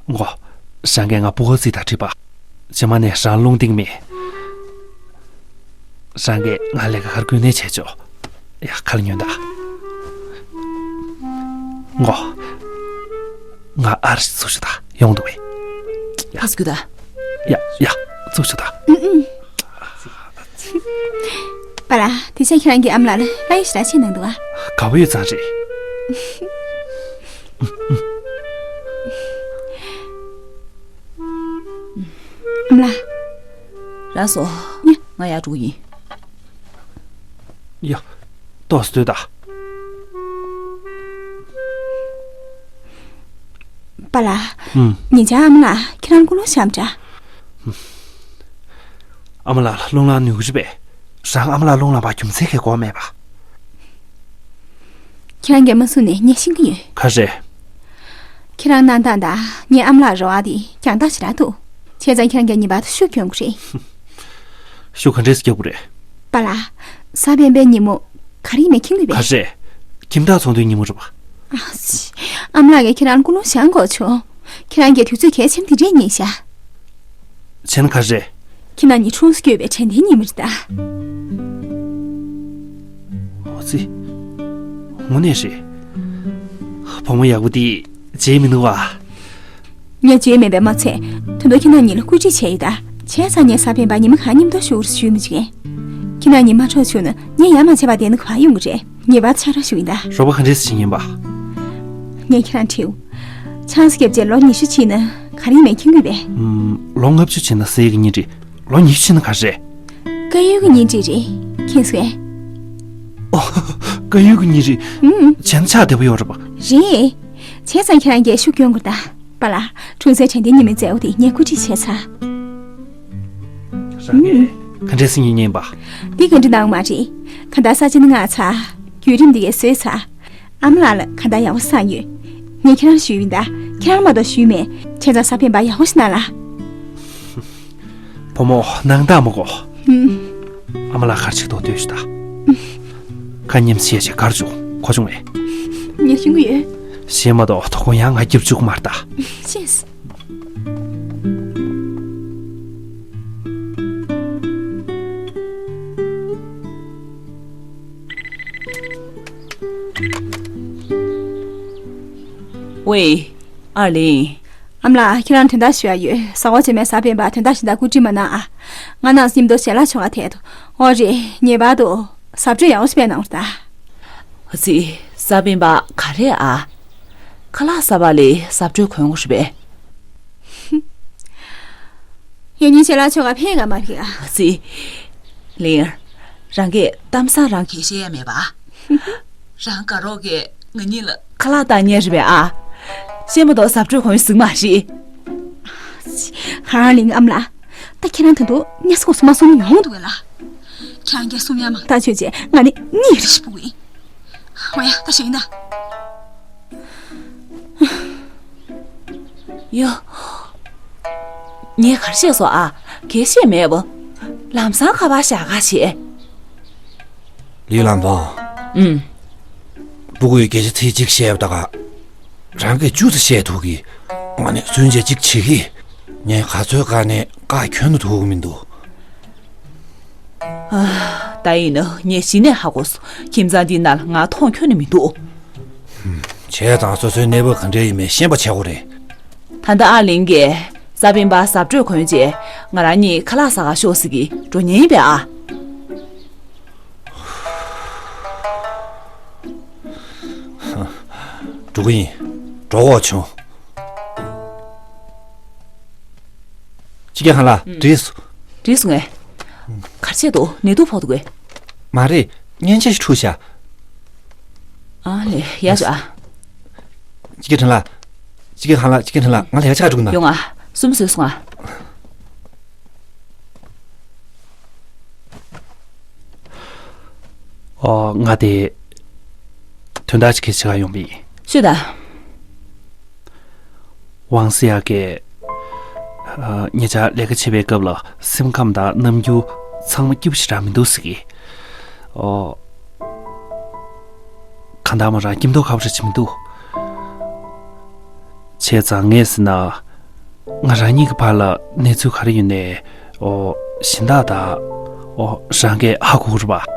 མགོ། རང་གིས་ང་སྤུ་གུ་རྩིས་དང་བྲིས་པ། རྗེས་མ་ནས་རང་རླུང་ལྡིང་མེད། རང་གིས་ང་ལས་ཀ་གར་དགོས་ནས་བྱས་ཆོག་ཡ་ཁ་ལ་ཉོན་དང་། མགོ། ང་ཨར་ཞིག་ཚུགས་ཤོག་དང་ཡོང་འདུག་བས། ཡ། ཨ་སྐུ་དང་། ཡ་ཡ། ཚུགས་ཤོག་དང་། ཨུ་ཨུ། པཱ་ལགས། དེ་ཕྱིན་ཁྱེད་རང་གིས་ཨ་མ་ལགས་ལ་བཀའ་ཡིག་ཞེ་དྲག་ཕྱིན་གནང་འདུག་ཨ། དགའ་པོ་ཡོད་ཙང་རེད། ཨ་མ་ལགས། རང་སོང་། ཡ། ང་ཡར་འགྲོ་གི་ཡིན། ཡ། ཏོག་ཙམ་སྡོད་ད། པཱ་ལགས། ཨུམ། ཉེ་ཆར་ཨ་མ་ལགས་ཁྱེད་རང་སྐུ་རླུང་བཞེངས་པ་འདྲ། ཨ་མ་ལགས་ལ་རླུང་ལངས་ནུས་ཀྱི་རེད་པས། རང་ཨ་མ་ལགས་རླུང་ལངས་པར་རྒྱུ་མཚན་གྱི་གོ་མེད་པ། ཁྱེད་རང་གིས་མ་གསུངས་ནས་ངས་ཤེས་ཀྱི་ཡོད། ག་རེ་རེད། ཁྱེད་རང་གནང་སྟངས་དང་ངའི་ཨ་མ་ལགས་རེ་བ་དེ་རྒྱང་ཐག་ཞེ་དྲག་འདུག་བྱས་ཙང་ཁྱེད་རང་གིས་ངེས་པར་དུ་ཤུགས་སྐྱོན་དགོས་རེད། ཤུགས་ག་འདྲས་སེ་རྒྱག་དགོས་རེད། པཱ་ལགས། གཟའ་སྤེན་པའི་ཉིན་མོ་ག་རེ་ཡིན་མིན་མཁྱེན་གྱི་ཡོད་པས། ག་རེ་རེད། ཁྱིམ་བདག་ཚོགས་འདུའི་ཉིན་མོ་རེད་པ། ཨ་ཙི། ཨ་མ་ལགས་ཀྱིས་ཁྱེད་རང་ལ་ཀུན་སློང་བྱང་དགོས་བྱུང་། ཁྱེད་རང་གིས་དུས་ཚོད་གལ་ཆེན་པོ་དེ་འདྲས་རྙེད་ཤག་བྱས་ན་ག་རེ་རེད། ཁྱེད་རང་གཉིས་གྲོངས་སུ་འགྱོད་པའི་དྲན་རྟེན་ཉིན་མོ་རེད་ད། ཨོ་ཙི། དངོས་གནས་རེད། བུ་མོ་ཡག་པོ་འདི་བརྗེད་མི་འདུག་བ། ངས་བརྗེད་མེད་པས་མ་ཚད། ད་དུང་ཁྱེད་རང་གཉིས་ལ་བཀོད་སྒྲིག་བྱས་ཡོད་ད། བྱས་ཙང་ངས་གཟའ་སྤེན་པ་ཉི་མ་གང་མཉམ་དུ་བཞུགས་རོགས་ཞུ་མི་བྱེད། ཁྱེད་རང་གཉིས་མ་འགྲོགས་བྱུང་ན་ངས་ཡར་མར་བྱས་པ་བསྡད་ན་ག་པར་ཡོང་གི་རེད། ངེས་པར་ཕྱག་རོགས་ཞུ་ཡིན་ད། རོགས་པ་ག་འདྲས་བྱེད་ཉན་པ། ངས་ཁྱེད་རང་དྲིའོ། ཆང་ས་བརྒྱབ་རྗེས་ལོ་ཉི་ཤུ་ཕྱིན་ན་ག་རེ་ཡིན་མིན་མཁྱེན་གྱི་ཡོད་པས། ཨུམ། ལོ་ལྔ་བཅུ་ཕྱིན་ན་ཟེར་གྱི་ཉིན་རེད། ལོ་ཉི་ཤུ་ཕྱིན་ན་ག་རེ་རེད། བཀའ་ཡོད་ཀྱི་ཉིན་རེ་རེད། མཁྱེན་སོང་ངས། ཨོ། བཀའ་ཡོད་ཀྱི་ཉིན་རེ། ཨུམ། བྱས་ན་ཆགས་བདེ་པོ་ཡོད་རེད་པ། རེད། བྱས་ཙང་ཁྱེད་རང་གིས་ཤུགས་སྐྱོན་དགོས་ད། པཱ་ལགས། གྲོངས་སའི་དྲན་རྟེན་ཉིན་མོའི་མཛད་སྒོ་དེ་ངས་བཀོད་སྒྲིག་བྱས་ཚར། རང་གིས་ག་འདྲས་སེ་ཉན་ཉན་པ། འདི་ག་འདྲ་གནང་མ་རེད། གང་ལྟར་ས་ཆ་ནི་མངགས་ཚར། བརྒྱུད་རིམ་འདི་གས་བཟོས་ཚར། ཨ་མ་ལགས་ལ་གང་ལྟར་ཡག་པོ་བསགས་ཡོད། ངས་ཁྱེད་རང་ཞུས་ཡིན་ད། ཁྱེད་རང་མ་གཏོགས་ཞུས་མེད། བྱས་ཙང་གཟའ་སྤེན་པ་ཡག་པོ་ཞིག་གནང་ལ། བུ་མོ་སྣང་དག་མ་གོ། ཧུམ། ཨ་མ་ལགས་ག་རེ་བྱེད་དོ་ལྟོས་ཤིག་ད། ཁ་མཉམ་བཤད་བྱས་གར་བཅུག་གོ་བྱུང་ངས། ངས་ཤེས་ཀྱི་ཡོད། གཞན་མ་གཏོགས་དོ་དགོང་ཡང་ང་རྒྱབ་བཅུག་མ་རེད་ད། ཤེས། ཝེ། ཨར་ལིང་། ཨ་མ་ལགས། ཁྱེད་རང་དོན་དག་ཞུ་ཡ་ཡོད། གཟའ་འཁོར་རྗེས་མའི་གཟའ་སྤེན་པ་དོན་དག་གཞན་དག་བཀོད་སྒྲིག་མ་གནང་ཨ། ང་ནང་སྙིང་དོ་ཞལ་ལག་མཆོད་ག་ཐད་དུ། ཨོ་རེད། ངེས་པར་དུ་གཟབ་སྤྲོས་ཡག་པོ་ཞིག་སྤེལ་གནང་རོགས་ད། ཨ་ཙི། གཟའ་སྤེན་པ་ག་རེ་ཨ། ཁ་ལག་ཟ་བ་ལས་གཟབ་སྤྲོས་གོན་དགོས་རེད་པས། ངེད་གཉིས་ཞལ་ལག་མཆོད་ག་ཕེབས་ག་མ་ཕེབས་ཨ། ཨ་ཙི། ལིང་། རང་གིས་གཏམ་བཟང་རང་གིས་བཤད་ཡ་མེད་པ། རང་དགའ་རོགས་ཀྱིས་ང་གཉིས་ལ་ཁ་ལག་བཏང་མཁན་རེད་པས་ཨ། ཤེས་མ་གཏོགས་གཟབ་སྤྲོས་གོན་ཟིག་མ་རེད། ཧ་ལིང་ཨ་མ་ལགས། ད་ཁྱེད་རང་ད་དུང་ཉལ་ས་གོ་སོང་མ་སོང་ཡོང་འདུག་གས་ལ། ཁྱེད་རང་གིས་གསུང་ཡ་མང་ཐག་ཆོད་རྗེས་ང་ནི་གཉིད་རེ་ཞིག་སྤུ་གི་ཡིན། འོ་ཡ་ད་ཞོགས་ཡིན་ད། ཡོ། ངས་ག་རེ་བཤད་སོང་ཨ། གལ་བཤད་མེད་པ། ལམ་སང་ཁ་པར་བཞག་ག་བྱེད། ལི་ལམ་བང་། ཨུམ། སྤུ་གུས་སྐད་ཆ་ཚིག་གཅིག་བཤད་པ་ད་ག་རང་གིས་བཅུ་ཙམ་བཤད་ཐུབ་ཀི། ང་ནི་སུན་བྱས་གཅིག་བྱེད་ཀི། ངས་ག་ཚོད་བཀག་ནས་བཀག་ཁྱོན་ནས་ཐུབ་ཀི་མི་འདུག་ཨ། ད་ཡིན་ན་ངས་གཞི་ནས་ཧ་གོ་སོང་། ཁྱིམ་ཚང་འདིའི་ནང་ལ་ང་མཐོང་ཁྱོན་ནས་མི་འདུག་བྱས་ཙང་སོ་སོའི་གནས་བབ་ག་འདྲ་ཡིན་མིན་ཤེས་པ་བྱེད་དགོས་རེད། ད་ལྟ་ཨ་ལིང་གིས་གཟའ་སྤེན་པ་གཟབ་སྤྲོས་གོན་རྗེས་ང་རང་གཉིས་ཁ་ལག་ཟ་གར་ཤོག་ཟེར་གི་འགྲོ་མཁན་ཡིན་པས་ཨ། འགྲོ་གི་ཡིན། འགྲོ་དགོས་བྱུང་། ཅི་གེ་ཧང་ལ། ཨུམ། འགྲིག་སོང་། འགྲིག་སོང་ངས། ག་རེ་བྱས་འདུག་ནད་དུག་ཕོག་འདུག་གས། མ་རེད། སྙན་ཆ་ཞིག་འཁྲུགས་ཤག་ཨ་ལས། ཡ་ཅོ་ཨ། ཅི་གེ་ཁྲེན་ལ། ཅི་གེ་ཧང་ལ། ཅི་གེ་ཁྲེན་ལ། ང་ལ་ཡ་ཆ་འགྲོ་གི་ན། ཡོང་ཨ། སུམ་བཟོས་སོང་ཨ། ཨོ། ང་དེ་དོན་དག་ཅིག་གི་ཆེད་ལ་ཡོང་བ་ཡིན། ཤོད་ད། ཝང་སི་ཡ་གིས། ཨ། ཉེ་ཆར་ལས་ཀ་བྱེད་པའི་སྐབས་ལ་སེམས་ཁམས་དང་རྣམ་འགྱུར་ཚང་མ་སྐྱིད་པོ་ཞེ་དྲག་མི་འདུག་ཟེར་གི། ཨོ། གང་ལྟར་མོ་རང་སྐྱིད་མདོག་ཁ་པོ་ཞིག་བྱེད་མི་འདུག་བྱས་ཙང་ངས་ཟེར་ན། ང་རང་གཉིས་ཀྱི་བར་ལ་གནས་ཚུལ་ག་རེ་ཡོད་ནའི། ཨོ། གཞན་དག་དང་། ཨོ། རང་གིས་ཧ་གོ་གི་རེད་པ།